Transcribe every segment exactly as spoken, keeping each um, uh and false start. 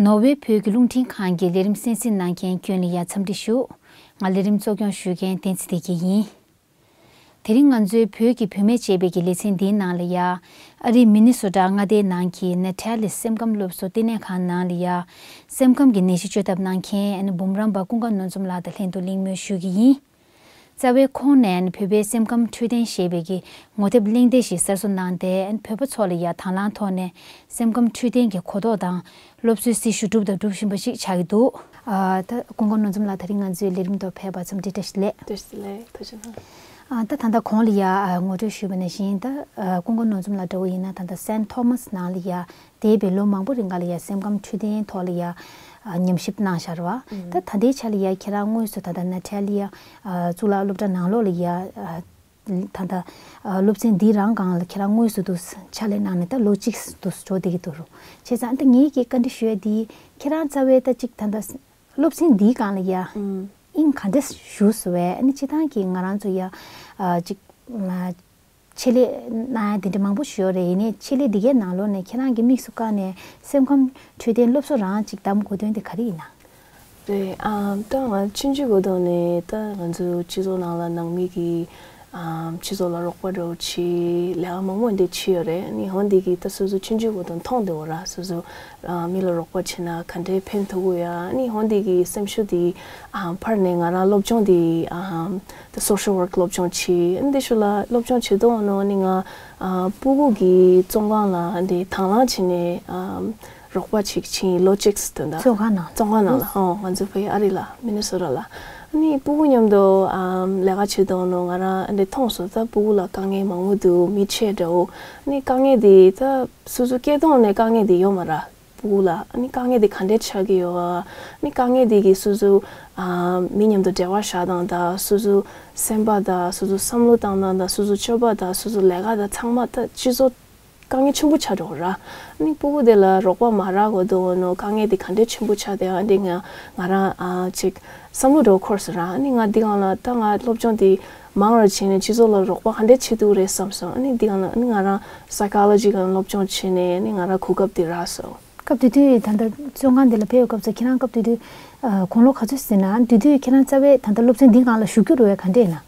ནོར་ཝེ་བོད་ཀྱི་རླུང་འཕྲིན་ཁང་གི་ལས་རིམ་གསན་གཟིགས་གནང་མཁན་ཁྱོན་ལ་ཡ་འཚམས་འདྲི་ཞུ། ང་ལས་རིམ་གཙོ་སྐྱོང་ཞུ་མཁན་བསྟན་འཛིན་བདེ་སྐྱིད་ཡིན། དེ་རིང་ང་ཚོའི་བོད་ཀྱི་བུད་མེད་ཅེས་པའི་གི་ལེ་ཚན་འདིའི་ནང་ལ་ཡ། ཨ་རིའི་མི་ནི་སོ་ཊ་མངའ་སྡེའི་ནང་གི་ནེ་ཐ་ལི་སེམས་ཁམས་སློབ་གསོ་ལྟེ་གནས་ཁང་ནང་ལ་ཡ། སེམས་ཁམས་ཀྱི་ནད་གཞི་བཅོས་ཐབས་གནང་མཁན་ཨ་ནི་འབུམ་རམས་པ་ཀུན་དགའ་ནོར་འཛོམས་ལགས་དང་ལྷན་དུ་གླེང་མོལ་ཞུ་གི་ཡིན། རྩ་བའི་ཁོང་ནས་བོད་པའི་སེམས་ཁམས་འཕྲོད་བསྟེན་ཞེས་པའི་གི་ངོ་དེབ་གླེང་སྟེགས་ཤིག་གསར་བཟོ་གནང་སྟེ། བོད་པ་ཚོ་ལ་ཡ་དང་བླངས་ཐོག་ནས་སེམས་ཁམས་འཕྲོད་བསྟེན་གྱི་གོ་རྟོགས་དང་སློབ་གསོའི་སྲི་ཞུ་བསྒྲུབས་དང་སྒྲུབ་བཞིན་པ་ཞིག་ཆགས་ཀྱི་འདུག་ཨ་ད་ཀུན་དགའ་ནོར་འཛོམས་ལགས་དེ་རིང་ང་ཚོའི་ལས་རིམ་དུ་ཕེབས་པར་འཚམས་འདྲི་བཀྲ་ཤིས་བདེ་ལེགས། བཀྲ་ཤིས་བདེ་ལེགས། ཐུགས་རྗེ་གནང་། ཨ་ད་ད་ལྟ་གོང་ལ་ཡ་ཨ་ངོ་སྤྲོད་ཞུས་པ་ནང་བཞིན་ད་ཨ་ཀུན་དགའ་ནོར་འཛོམས་ལགས་འདྲ་བོ་ཡིན་ན་ད་ལྟ་སེན་ཐོ་མཱས་ནང་ལ་ཡ། འདས་པའི་ལོ་མང་པོ་རིང་ག་ལ་ཡ་སེམས་ཁམས་འཕྲོད་བསྟེན་ཐོག་ལ་ཡ་ཨ་ཉམས་ཞིབ་གནང་བཞག་རེད་བ། ད་ད་ལྟའི་ཆ་ལ་ཡ་ཁྱེད་རང་དངོས་སུ་ད་ལྟ་ནེ་ཐ་ལི་ཡ་ཨ་གཙུག་ལག་སློབ་གྲྭ་ནང་ལོགས་ལ་ཡ་ཨ་ད་ལྟ་ཨ་སློབ་ཚན་འདིའི་རང་སྒང་ལ་ཁྱེད་རང་དངོས་སུ་དུ་ཕྱག་ལས་གནང་ནས་ད་ལོ་གཅིག་དུ་འགྲོ་བསྡད་ཀྱི་འདུག་རུང་། བྱས་ཙང་ད་ངེད་ཀྱིས་བཀའ་འདྲི་ཞུ་ཡ་འདི་ཁྱེད་རང་རྩ་བའི་ད་ཅིག་ད་ལྟ་སློབ་ཚན་འདིའི་སྒང་ལ་ཡ་ཨིན་ག་འདྲ་ཞུགས་སོང་བས། ཨ་ནི་སྤྱིར་བཏང་གི་ང་རང་ཚོ་ཡ་ཨ་ཅིག་ཨ། ཆེད་ལས་གནང་ཡ་དེ་འདྲ་མང་པོ་ཞིག་ཡོད་རེད། ཡིན་ནའི་ཆེད་ལས་འདི་གའི་ནང་ལོགས་ནས་ཁྱེད་རང་གི་དམིགས་སུ་བཀར་ནས་སེམས་ཁམས་འཕྲོད་བསྟེན་སློབ་གསོ་རང་ཅིག་གདམ་དགོས་དོན་དེ་ག་རེ་ཡིན་ན། རེད། ཨ་ད་ང་ཆུང་ཆུང་གི་སྐབས་ནས་ད་ང་ཚོའི་སྤྱི་ཚོགས་ནང་ལ་ནང་མི་གིས་ཨ་སྤྱི་ཚོགས་ལ་རོགས་པ་འདྲ་བོ་བྱེད་ལས་ཀ་མང་པོ་འདི་བྱེད་ཡོད་རེད། ཨ་ནི་འོ་འདི་གིས་ད་སོ་སོ་ཆུང་ཆུང་གི་སྐབས་མཐོང་བསྡད་ཡོད་ར། སོ་སོ་ཨ་མི་ལ་རོགས་པ་བྱེད་ན་ག་འདྲའི་ཕན་ཐོགས་ཀྱི་ཡོད་ཨ་ནི་འོ་འདི་གི་སེམས་ཤུགས་དེ་ཨ་འཕར་ནས་ང་རང་སློབ་སྦྱོང་དེ་ཨ་ད་social work སློབ་སྦྱོང་བྱེད། ཨ་ནི་དེ་ཤུལ་ལ་སློབ་སྦྱོང་བྱེད་དུས་ནང་ནི་ང་ཨ་སྤུ་གུ་གི་བཙོན་ཁང་ལ་འདི་དང་བླངས་བྱས་ནས་ཨ་རོགས་པ་ཅིག་བྱས་ལོ་གཅིག་ཙམ་དོན་དག་བཙོན་ཁང་ནང་། བཙོན་ཁང་ནང་ལ། ཨོ་ང་ཚོ་བོད་ཨ་རི་ལ་མི་ནི་སོ་ཊ་ལ། ཨ་ནི་སྤུ་གུ་མཉམ་དུ་ཨ་ལས་ཀ་བྱེད་དུས་ནང་ང་རང་འདི་མཐོང་སོང་། ད་སྤུ་གུ་ལ་དཀའ་ངལ་མང་པོ་འདུག་མི་ཆེ་འདྲ་བོ། ཨ་ནི་དཀའ་ངལ་དེ་ད་སོ་སོ་སྐྱེས་དུས་ནས་དཀའ་ངལ་དེ་ཡོད་མ་རེད། སྤུ་གུ་ལ་ཨ་ནི་དཀའ་ངལ་དེ་ག་འདྲས་ཆགས་ཀྱི་ཡོད་ཨ། ཨ་ནི་དཀའ་ངལ་དེ་གིས་སོ་སོ་ཨ་མི་མཉམ་དུ་འབྲེལ་བ་བཞག་སྟངས་དང་། སོ་སོ་སེམས་པ་དང་། སོ་སོ་བསམ་བློ་བཏང་སྟངས་དང་། སོ་སོ་སྤྱོད་པ་དང་། སོ་སོ་ལས་ཀ་དང་། ཚང་མ་ད་སྤྱི་ཚོགས་དཀའ་ངལ་ཆེན་པོ་ཆགས་འགྲོ་གི་ར། ཨ་ནི་སྤུ་གུ་དེ་ལ་རོགས་པ་མ་རག་གོ་དུས་ནོ་དཀའ་ངལ་དེ་ག་འདྲས་ཆེན་པོ་ཆགས་དེ་ཨ་འདི་ང་ང་རང་ཨ་ཅིག་བསམ་བློ་འདྲ་བོ་འཁོར་སོང་ར། ཨ་ནི་ང་འདི་སྒང་ལ་ད་ང་སློབ་སྦྱོང་དེ་མང་རུ་བྱས་ནས་སྤྱི་ཚོགས་ལ་རོགས་པ་ག་འདྲས་བྱེད་ཐུབ་རེད་བསམ་སོང་། ཨ་ནི་འདི་སྒང་ལ་ཨ་ནི་ང་རང་psychology སྒང་སློབ་སྦྱོང་བྱས་ནས་ཨ་ནི་ང་རང་གོ་སྐབས་དེ་རག་སོང་། སྐབས་དེ་དུས་ད་ལྟ་བཙོན་ཁང་འདི་ལ་ཕེབས་པའི་སྐབས་སུ་ཁྱེད་རང་སྐབས་དེ་དུས་ཨ་དགུང་ལོ་ག་ཚོད་ཟིན་ན། དེ་དུས་ཁྱེད་རང་རྩ་བའི་ད་ལྟ་སློབ་ཚན་འདི་སྒང་ལ་ཞུགས་རྒྱུ་རེད་བས་ག་འདྲས་ཡིན་ན།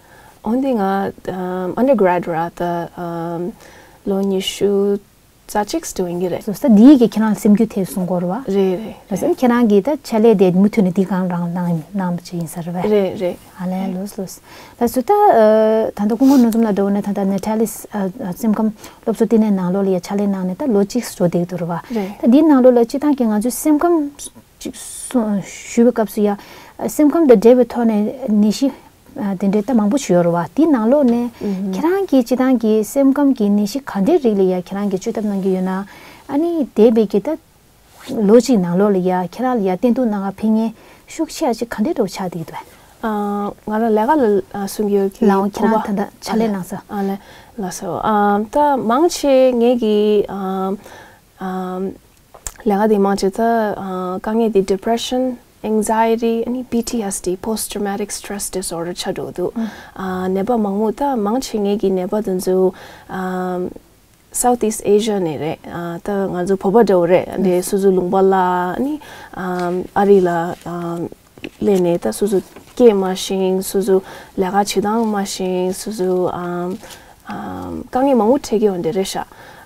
འོན་ཏེ་ང་ཨམ་undergrad ར་ད་ཨམ་ལོ་ཉི་ཤུ་རྩ་གཅིག་ཙམ་ཡིན་གྱི་རེད། སོ་ད་འདིའི་གི་ཁྱེད་རང་སེམས་རྒྱུད་ཐེབས་སོང་གོ་རེད་བ། རེད་རེད། ལགས་སོ། ཁྱེད་རང་གིས་ད་ཕྱག་ལས་དེ་མུ་མཐུད་ནས་འདི་སྒང་རང་གནང་གནང་བ་ཅིག་ཡིན་ས་རེད་བས། རེད་རེད། ཨ་ལས། ལགས་སོ། ལགས་སོ། ད་ཨ་ད་ལྟ་སྐུ་ངོ་ནོར་འཛོམས་ལགས་འདྲ་བོ་ནས་ད་ལྟ་ནེ་ཐ་ལི་ཨ་ཨ་སེམས་ཁམས་སློབ་གསོ་ལྟེ་གནས་ནང་ལོགས་ལ་ཡ་ཕྱག་ལས་གནང་ནས་ད་ལོ་གཅིག་འགྲོ་བསྡད་འདུག་རེད་བ། རེད། ད་འདིའི་ནང་ལོགས་ལ་སྤྱིར་བཏང་གི་ང་ཚོའི་སེམས་ཁམས་ཅིག་གསུ་ཞུ་བའི་སྐབས་སུ་ཡ་སེམས་ཁམས་དང་འབྲེལ་བའི་ཐོག་ནས་ནད་གཞི་ཨ་དེ་འདྲའི་ད་མང་པོ་ཞིག་ཡོད་རེད་བ། དེའི་ནང་ལོགས་ནས་ཨུ་ཧུམ། ཁྱེད་རང་གིས་སྤྱིར་བཏང་གི་སེམས་ཁམས་ཀྱི་ནད་གཞི་ག་འདྲའི་རིགས་ལ་ཡ་ཁྱེད་རང་གིས་བཅོས་ཐབས་གནང་གི་ཡོད་ན། ཨ་ནི་འདས་པའི་གི་ད་ལོ་གཅིག་ནང་ལོགས་ལ་ཡ་ཁྱེད་རང་ལ་ཡ་བསྟེན་གཏུག་གནང་ག་ཕེབས་མཁན་ཤུགས་ཆེ་བ་ཅིག་ག་འདྲའི་འདྲ་བོ་ཆགས་བསྡད་ཀྱི་འདུག་བས། ཨ་ང་རང་ལས་ཀ་ལ་ཨ་གསུང་གི་ཡོད་ཀྱི། ལའང་ཁྱེད་རང་གོ་བ། ད་ལྟ་ཕྱག་ལས་གནང་ས། ཨ་ལས། ལགས་སོ། ཨ་ད་མང་ཆེ་ངེད་ཀྱི་ཨ་ཨ་ལས་ཀ་དེ་མང་ཆེ་ད་ཨ་དཀའ་ངལ་དེ་depression, anxiety ཨ་ནི་P T S D, post traumatic stress disorder ཆགས་འགྲོ་འདུག་ཨ་ནད་པ་མང་པོ་ད་མང་ཆེ་ངེད་ཀྱི་ནད་པ་དེ་ཚོ་ཨ་Southeast Asia ནས་རེད། ཨ་ད་ང་ཚོ་བོད་པ་འདྲ་བོ་རེད། འདི་སོ་སོ་ལུང་པ་ལ་ཨ་ནི་ཨ་ཨ་རི་ལ་ཨ་སླེབས་ནས་ད་སོ་སོ་སྐྱེས་མ་ཤེས། སོ་སོ་ལས་ཀ་བྱེད་སྟངས་མ་ཤེས། སོ་སོ་ཨ་ཨ་དཀའ་ངལ་མང་པོ་འཕྲད་ཀྱི་ཡོད་འདི་རེད་ཤག་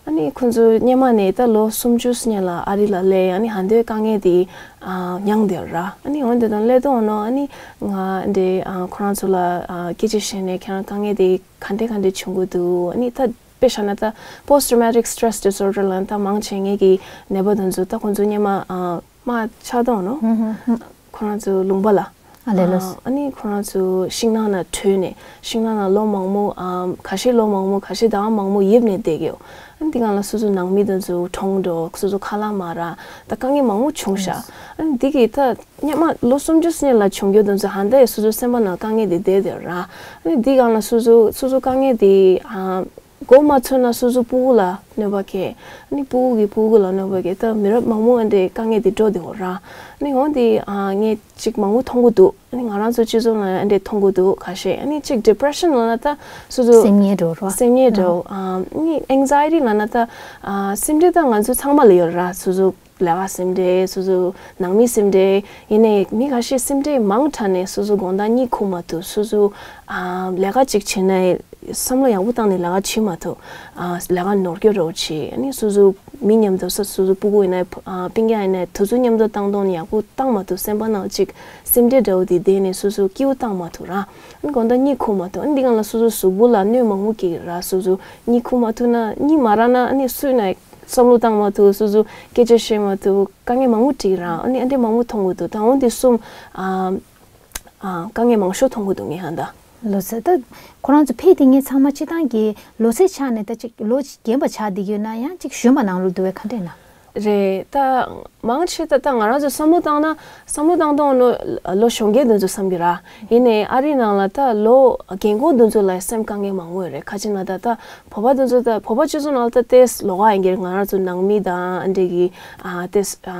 ཨ་ནི་ཁོང་ཚོ་སྔོན་མ་ནས་ད་ལོ་སུམ་ཅུ་སྔོན་ལ་ཨ་རི་ལ་སླེབས། ཨ་ནི་ཧ་འདོད་དཀའ་ངལ་དེ་ཨ་མྱངས་བསྡད་ར། ཨ་ནི་འོན་ཏེ་དང་སླེབས་དུས་ནོ་ཨ་ནི་ང་འདི་ཨ་ཁོ་རང་ཚོ་ལ་ཨ་སྐད་ཆ་བཤད་ནས་ཁྱེད་རང་དཀའ་ངལ་དེ་ག་འདྲ་ག་འདྲ་བྱུང་གི་འདུག་ཨ་ནི་ད་དཔེ་བཞག་ན་ད་post traumatic stress disorder ལ་ད་མང་ཆེ་ངེད་ཀྱི་ནད་པ་དེ་ཚོ་ད་ཁོང་ཚོ་སྔོན་མ་ཨ་དམག་ཆགས་དུས་ནོ། ཧུམ་ཧུམ་ཧུམ། ཁོ་རང་ཚོ་ལུང་པ་ལ། ཨ་ལས་ལགས། ཨ་ནི་ཁོ་རང་ཚོ་ཤིང་ནགས་ནང་བྲོས་ནས་ཤིང་ནགས་ནང་ལོ་མང་པོ་ཨ་ཁ་ཤས་ལོ་མང་པོ་ཁ་ཤས་ཟླ་བ་མང་པོ་ཡིབ་ནས་བསྡད་ཀྱི་ཡོད། ཨ་ནི་དེ་སྒང་ལ་སོ་སོ་ནང་མི་དེ་ཚོ་གྲོངས་འགྲོ། སོ་སོ་ཁ་ལག་མ་རག་ད་དཀའ་ངལ་མང་པོ་བྱུང་ཤག་ཨ་ནི་འདི་གི་ད་སྔོན་མ་ལོ་སུམ་ཅུ་སྔོན་ལ་བྱུང་རྒྱུ་དེ་ཚོ་ཧ་འདོད་སོ་སོ་སེམས་པ་ནང་དཀའ་ངལ་དེ་བསྡད་བསྡད་ར། ཨ་ནི་འདི་སྒང་ལ་སོ་སོ་སོ་སོ་དཀའ་ངལ་དེ་ཨ་མགོ་མ་ཚོས་ན་སོ་སོ་སྤུ་གུ་ལ་གནོད་པ་སྐྱེལ། ཨ་ནི་སྤུ་གུ་གིས་སྤུ་གུ་ལ་གནོད་པ་སྐྱེལ། ད་མི་རབས་མང་པོ་ཨ་འདྲས་དཀའ་ངལ་དེ་འགྲོ་བསྡད་ཡོད་ར། ཨ་ནི་འོན་ཏེ་ཨ་ངས་ཅིག་མང་པོ་མཐོང་གི་འདུག་ཨ་ནི་ང་རང་ཚོ་སྤྱི་ཚོགས་ནང་ཨ་འདྲས་མཐོང་གི་འདུག་ཁ་ཤས། ཨ་ནི་ཅིག་depression ལབ་ན་ད་སོ་སོ་སེམས་ཉལ་འགྲོ་ར། སེམས་ཉལ་འགྲོ། ཨ་ནི་anxiety ལབ་ན་ད་ཨ་སེམས་ཁྲལ་ད་ང་ཚོ་ཚང་མ་ལ་ཡོད་ར། སོ་སོ་ ལས་ཀ་སེམས་ཁྲལ། སོ་སོ་ནང་མི་སེམས་ཁྲལ། ཡིན་ནའི་མི་ཁ་ཤས་སེམས་ཁྲལ་མང་དྲགས་ནས་སོ་སོ་དགོང་དག་གཉིད་ཁུག་མ་ཐུབ། སོ་སོ་ཨ་ལས་ཀ་ཅིག་བྱེད་ནའི་བསམ་བློ་ཡག་པོ་བཏང་ནས་ལས་ཀ་བྱེད་མ་ཐུབ། ཨ་ལས་ཀ་ནོར་སྐྱོན་འདྲ་བོ་བྱེད། ཨ་ནི་སོ་སོ་མི་མཉམ་དུ་སོ་སོ་སོ་སྤུ་གུ་ཡིན་ནའི་ཨ་སྤུན་ཀྱག་ཡིན་ནའི་དུས་ཚོད་མཉམ་དུ་བཏང་སྟངས་ནི་ཡག་པོ་བཏང་མ་ཐུབ། སེམས་པ་ནང་ཅིག་སེམས་ཁྲལ་འདྲ་བོ་དེ་བསྡད་ནས་སོ་སོ་སྐྱིད་པོ་བཏང་མ་ཐུབ་ར། ཨ་ནི་དགོང་དག་གཉིད་ཁུག་མ་ཐུབ། ཨ་ནི་འདི་སྒང་ལ་སོ་སོ་གཟུགས་པོ་ལ་གནོད་མང་པོ་སྐྱེལ་གི་ར། སོ་སོ་གཉིད་ཁུག་མ་ཐུབ་ན། གཉིད་མ་རག་ན་ཨ་ནི་སུས་ན་བསམ་བློ་བཏང་མ་ཐུབ། སོ་སོ་སྐད་ཆ་བཤད་མ་ཐུབ། དཀའ་ངལ་མང་པོ་འཕྲད་ར། ཨ་ནི་ཨ་འདྲས་མང་པོ་མཐོང་གི་འདུག་ད་འོ་འདི་གསུམ་ཨ་ཨ་དཀའ་ངལ་མང་ཤོས་མཐོང་གི་འདུག་ངས་ཧ་ད། ལོ་ཚད་ད་ཁོ་རང་ཚོ་ཕེབས་དེ་ངས་ཚང་མ་སྤྱི་བཏང་གི་ལོ་ཚད་ཆ་ནས་ད་ཅིག་ལོ་རྒན་པ་ཆགས་བསྡད་ཀྱི་ཡོད་ན་ཡང་ཅིག་གཞོན་པ་ནང་ལོགས་འདུག་བས། ག་འདྲས་ན། རེད། ད་མང་ཆེ་ད་ད་ང་རང་ཚོ་བསམ་བློ་བཏང་ན་བསམ་བློ་བཏང་སྟངས་ནོ་ལོ་གཞོན་སྐྱེས་དེ་ཚོ་བསམ་གྱི་ར། ཡིན་ནའི་ཨ་རི་ནང་ལ་ད་ལོ་རྒན་གོག་དེ་ཚོ་ལ་སེམས་དཀའ་ངལ་མང་པོ་ཡོད་རེད། ཁ་ཅིག་ན་ད་ད་བོད་པ་དེ་ཚོ་ད་བོད་པ་སྤྱི་ཚོགས་ནང་ལ་ད་ཏེས་ལོགས་ཀ་ཡིན་གྱི་རེད། ང་རང་ཚོ་ནང་མི་དང་ཨ་འདྲས་ཀྱི་ཨ་ཏེས་ཨ་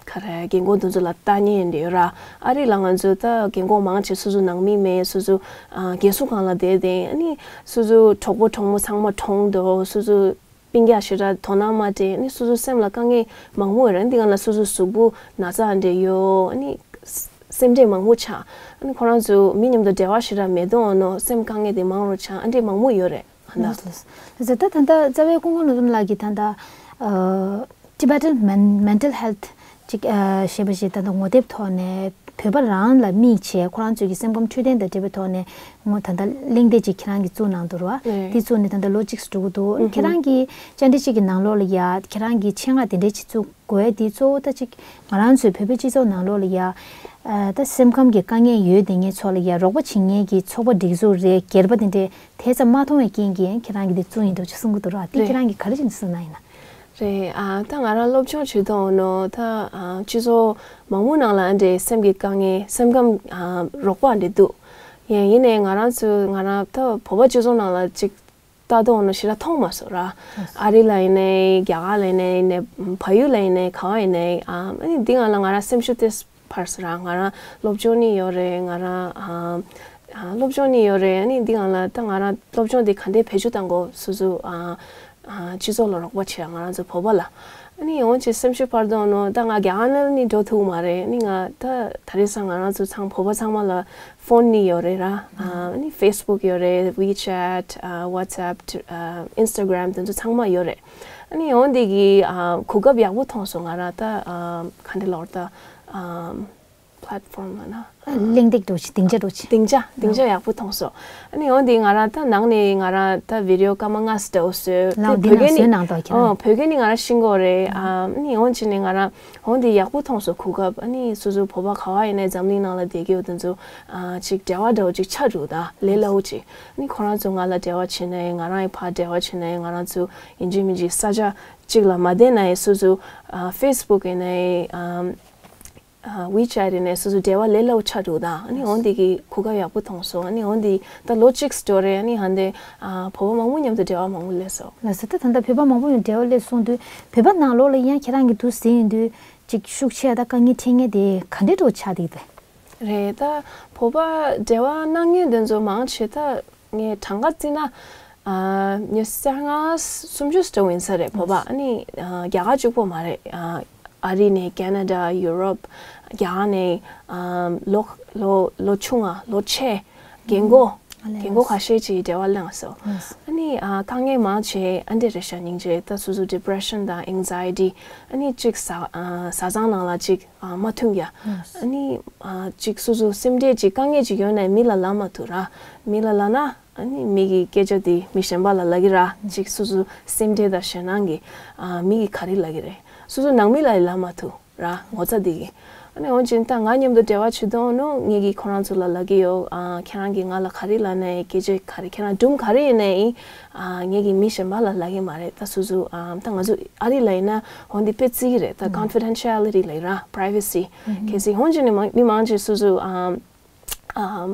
ག་རེ་རྒན་གོག་དེ་ཚོ་ལ་ལྟ་ཉན་འདྲ་ཡོད་ར། ཨ་རི་ལ་ང་ཚོ་ད་རྒན་གོག་མང་ཆེ་སོ་སོ་ནང་མི་མེད། སོ་སོ་ཨ་རྒན་གསོ་ཁང་ལ་བསྡད་དེ། ཨ་ནི་སོ་སོ་གྲོགས་པོ་གྲོགས་མོ་ཚང་མ་གྲོངས་འདུག་སོ་སོ་སྤུན་ཀྱག་ཞེ་དྲག་དོ་སྣང་མ་སྤྲད། ཨ་ནི་སོ་སོ་སེམས་ལ་དཀའ་ངལ་མང་པོ་ཡོད་རེད། འདི་ག་ལ་སོ་སོ་གཟུགས་པོ་ན་ཚ་འདྲ་ཡོད། ཨ་ནི་སེམས་ཁྲལ་མང་པོ་ཆགས། ཨ་ནི་ཁོ་རང་ཚོ་མི་མཉམ་དུ་འབྲེལ་བ་ཞེ་དྲག་མེད་དུས་ཨ་ནོ་སེམས་དཀའ་ངལ་དེ་མང་རུ་ཆགས། ཨ་འདྲས་མང་པོ་ཡོད་རེད། ཨ་ན། ལགས་སོ། ད་ལྟ་ད་ལྟ་རྩ་བའི་སྐུ་ངོ་ནོར་འཛོམས་ལགས་ཀྱིས་ད་ལྟ་ཨ་Tibetan Men- Mental Health ཅིག་ཨ་ཞེས་པ་ཞིག་ད་ལྟ་ངོ་དེབ་ཐོག་ནས་བོད་པ་རང་ལ་དམིགས་བྱས་ཁོ་རང་ཚོའི་གི་སེམས་ཁམས་འཕྲོད་བསྟེན་དང་འབྲེལ་བའི་ཐོག་ནས་ངོ་ད་ལྟ་གླེང་སྟེགས་ཅིག་ཁྱེད་རང་གིས་བཙུགས་གནང་འདུག་ར། རེད། དེ་བཙུགས་ནས་ད་ལྟ་ལོ་གཅིག་འགྲོ་གི་འདུག་ཨུ་ཁྱེད་རང་གི་བཅར་འདྲི་གཅིག་གི་ནང་ལོགས་ལ་ཡ་ཁྱེད་རང་གི་ཆེད་མངགས་དེ་འདྲའི་ཅིག་བཙུགས་དགོས་དེ་གཙོ་བོ་ད་ཅིག་ང་རང་ཚོའི་བོད་པའི་སྤྱི་ཚོགས་ནང་ལོགས་ལ་ཡ་ཨ་ད་སེམས་ཁམས་ཀྱི་དཀའ་ངལ་ཡོད་དེ་ངའི་ཚོགས་ལ་ཡ་རོགས་པ་བྱེད་མཁན་གྱི་ཚོགས་པ་སྒྲིག་འཛུགས་རེད། སྒེར་པ་དེ་འདྲའི་དེ་ཙམ་མ་མཐོང་བའི་རྐྱེན་གྱིས་ཁྱེད་རང་གིས་དེ་བཙུགས་ཡིན་འདུག་ཅེས་གསུང་གི་འདུག་ར། དེ་རེད། ཁྱེད་རང་གིས་ག་རེ་བྱས་ནས་གསུངས་གནང་ཡིན་ན། རེད། ཨ་ད་ང་རང་སློབ་སྦྱོང་བྱེད་དུས་ནོ་ད་ཨ་སྤྱི་ཚོགས་མང་པོ་ནང་ལ་ཨ་འདྲའི་སེམས་ཀྱི་དཀའ་ངལ་སེམས་ཁམས་ཨ་རོགས་པ་ཨ་འདྲ་འདུག་ཡིན་ཡིན་ནའི་ང་རང་ཚོ་ང་རང་ད་བོད་པ་སྤྱི་ཚོགས་ནང་ལ་ཅིག་ལྟ་དུས་ནོ་ཞེ་དྲག་མཐོང་མ་སོང་ར། ཨ་རི་ལ་ཡིན་ནའི་རྒྱ་གར་ལ་ཡིན་ནའི་ཡིན་ནའི་བལ་ཡུལ་ལ་ཡིན་ནའི་ག་བ་ཡིན་ནའི་ཨ་ཨ་ནི་འདི་ང་ལ་ང་རང་སེམས་ཤུགས་ཏེ་འཕར་སོང་ར། ང་རང་སློབ་སྦྱོང་ནི་ཡོད་རེད། ང་རང་ཨ་ཨ་སློབ་སྦྱོང་ནི་ཡོད་རེད། ཨ་ནི་འདི་ང་ལ་ད་ང་རང་སློབ་སྦྱོང་འདི་ག་འདྲའི་བེད་སྤྱོད་གཏང་དགོས་སོ་སོ་ཨ་ཨ་སྤྱི་ཚོགས་ལ་རོགས་པ་བྱེད་ང་རང་ཚོ་བོད་པ་ལ། ཨ་ནི་འོན་ཅི་སེམས་ཤུགས་འཕར་དུས་ནོ་ད་ང་རྒྱ་གར་ནང་ནི་འགྲོ་ཐུབ་མ་རེད། ཨ་ནི་ང་ད་ད་རེས་སང་ང་རང་ཚོ་ཚང་བོད་པ་ཚང་མ་ལ་ཕོན་ནི་ཡོད་རེད་ར། ཨ་ནི་Facebook ཡོད་རེད། WeChat ཨ་WhatsApp ཨ་Instagram དེ་ཚོ་ཚང་མ་ཡོད་རེད། ཨ་ནི་འོན་ཏེ་གི་ཨ་གོ་སྐབས་ཡག་པོ་མཐོང་སོང་ང་རང་ད་ཨ་ག་འདྲ་ལབ་དགོས་རེད་ད་ཨ་platform ལབ་ན། གླེང་སྟེགས་འདྲ་བོ་ཅིག་སྡིངས་ཆ་འདྲ་བོ་ཅིག་སྡིངས་ཆ་སྡིངས་ཆ་ཡག་པོ་མཐོང་སོང་། ཨ་ནི་འོན་ཏེ་ང་རང་ད་ནང་ནས་ང་རང་ད་བི་ཌི་ཡོ་སྐར་མ་ལྔ་ཙམ་འདྲ་བོ་བཟོས། ལའོ་དེ་འདི་བོད་ནང་སྐད་བཟོས་ནས་གནང་འདུག་ཁྱེད་ཨོ་རང་། བོད་སྐད་ནི་ང་རང་ཤེས་ཀྱི་ཡོད་རེད། ཨ་ནི་འོན་ཅི་ནས་ང་རང་འོན་ཏེ་ཡག་པོ་མཐོང་སོང་གོ་སྐབས། ཨ་ནི་སོ་སོ་བོད་པ་ག་བ་ཡིན་ནའི་འཛམ་གླིང་ནང་ལ་བསྡད་ཀྱི་ཡོད་དེ་ཚོ་ཨ་ཅིག་འབྲེལ་བ་འདྲ་བོ་ཅིག་ཆགས་འགྲོ་ད་ལས་སླ་བོ་ཅིག་ཨ་ནི་ཁོ་རང་ཚོ་ང་ལ་འབྲེལ་བ་བྱས་ནའི་ང་རང་ཡི་ཕར་འབྲེལ་བ་བྱས་ནའི་ང་རང་ཚོ་ཡིན་གཅིག་མིན་གཅིག་ས་ཆ་གཅིག་ལ་མ་བསྡད་ནའི་སོ་སོ་ཨ་Facebook ཡིན་ནའི་ཨ་ཨ་WeChat ཡིན་ནའི་སོ་སོ་འབྲེལ་བ་ལས་སླ་བོ་ཆགས་འགྲོ་ད། ཨ་ནི་འོན་ཏེ་གི་གོ་སྐབས་ཡག་པོ་མཐོང་སོང་། ཨ་ནི་འོན་ཏེ་ད་ལོ་གཅིག་འགྲོ་རེད། ཨ་ནི་ཧ་འདི་ཨ་བོད་པ་མང་པོ་མཉམ་དུ་འབྲེལ་བ་མང་པོ་སླེབས་སོང་། ལགས་སོ། ད་ད་ལྟ་བོད་པ་མང་པོ་ཡང་འབྲེལ་བ་སླེབས་སོང་དུས་བོད་པ་ནང་ལོགས་ལ་ཡང་ཁྱེད་རང་གི་འདུག་ཟིན་ཡིན་དུས་ཅིག་ཤུགས་ཆེ་ད་དཀའ་ངལ་འཕྲད་མཁན་དེ་ག་འདྲའི་འགྲོ་ཆགས་བསྡད་པས། རེད། ད་བོད་པ་འབྲེལ་བ་གནང་མཁན་དེ་ཚོ་མང་ཆེ་ད་ངས་གྲངས་ཀ་བརྩིས་ན་ཨ་ཉི་ཤུ་རྩ་ལྔ་སུམ་ཅུ་ཙམ་ཡིན་ས་རེད་བོད་པ། ཨ་ནི་ཨ་རྒྱ་གར་གཅིག་པོ་མ་རེད། ཨ་ཨ་རི་ནས་ཁེ་ན་ཌ་ཡུ་རོབ་རྒྱ་གར་ནས་ཨ་ལོ་ལོ་ལོ་ཆུང་ང་ལོ་ཆེ་རྒན་གོག་ཨ་ལས་རྒན་གོག་ཁ་ཤས་ཅིག་འབྲེལ་བ་བླངས་སོང་། ཨ་ནི་ཨ་དཀའ་ངལ་མང་ཆེ་ཨ་འདྲས་རེད་ཤག་སྙིང་རྗེ། ད་སོ་སོ་depression དང་anxiety ཨ་ནི་གཅིག་ཟ་ཨ་བཟའ་ཚང་ནང་ལ་གཅིག་ཨ་མ་མཐུན་ཡ། ཨ་ནི་ཨ་གཅིག་སོ་སོ་སེམས་ཁྲལ་ཅིག་དཀའ་ངལ་ཅིག་ཡོད་ན་མི་ལ་ལབ་མ་ཐུབ་ར། མི་ལ་ལབ་ན་ཨ་ནི་མི་གི་སྐད་ཆ་དེ་མི་གཞན་པ་ལ་ལབ་ཀྱི་ར། ཅིག་སོ་སོ་སེམས་ཁྲལ་དང་ཞེད་སྣང་གི་ཨ་མི་གི་ག་རེ་ལབ་ཀྱི་རེད། སོ་སོ་ནང་མི་ལ་ལབ་མ་ཐུབ་ར་ངོ་ཚ་དེ་གི། ཨ་ནི་འོན་ཀྱང་ད་ང་མཉམ་དུ་འབྲེལ་བ་བྱེད་དོན་ནོ་ངེད་ཀྱིས་ཁོ་རང་ཚོ་ལ་ལབ་ཀྱི་ཡོད། ཨ་ཁྱེད་རང་གིས་ང་ལ་ག་རེ་ལབ་ནའི་སྐད་ཆ་ག་རེ་ཁྱེད་རང་སྒྲུང་ག་རེ་ཡིན་ནའི་ཨ་ངེད་ཀྱིས་མི་གཞན་པ་ལ་ལབ་ཀྱི་མ་རེད། ད་སོ་སོ་ཨ་ད་ང་ཚོ་ཨ་རི་ལ་ཡིན་ན་འོན་ཏེ་དཔེ་བརྩི་གི་རེད། ད་confidentiality ལབ་ར་privacy གལ་སྲིད་འོན་ཀྱང་ནི་མི་མང་ཆེ་སོ་སོ་ཨ་ཨ་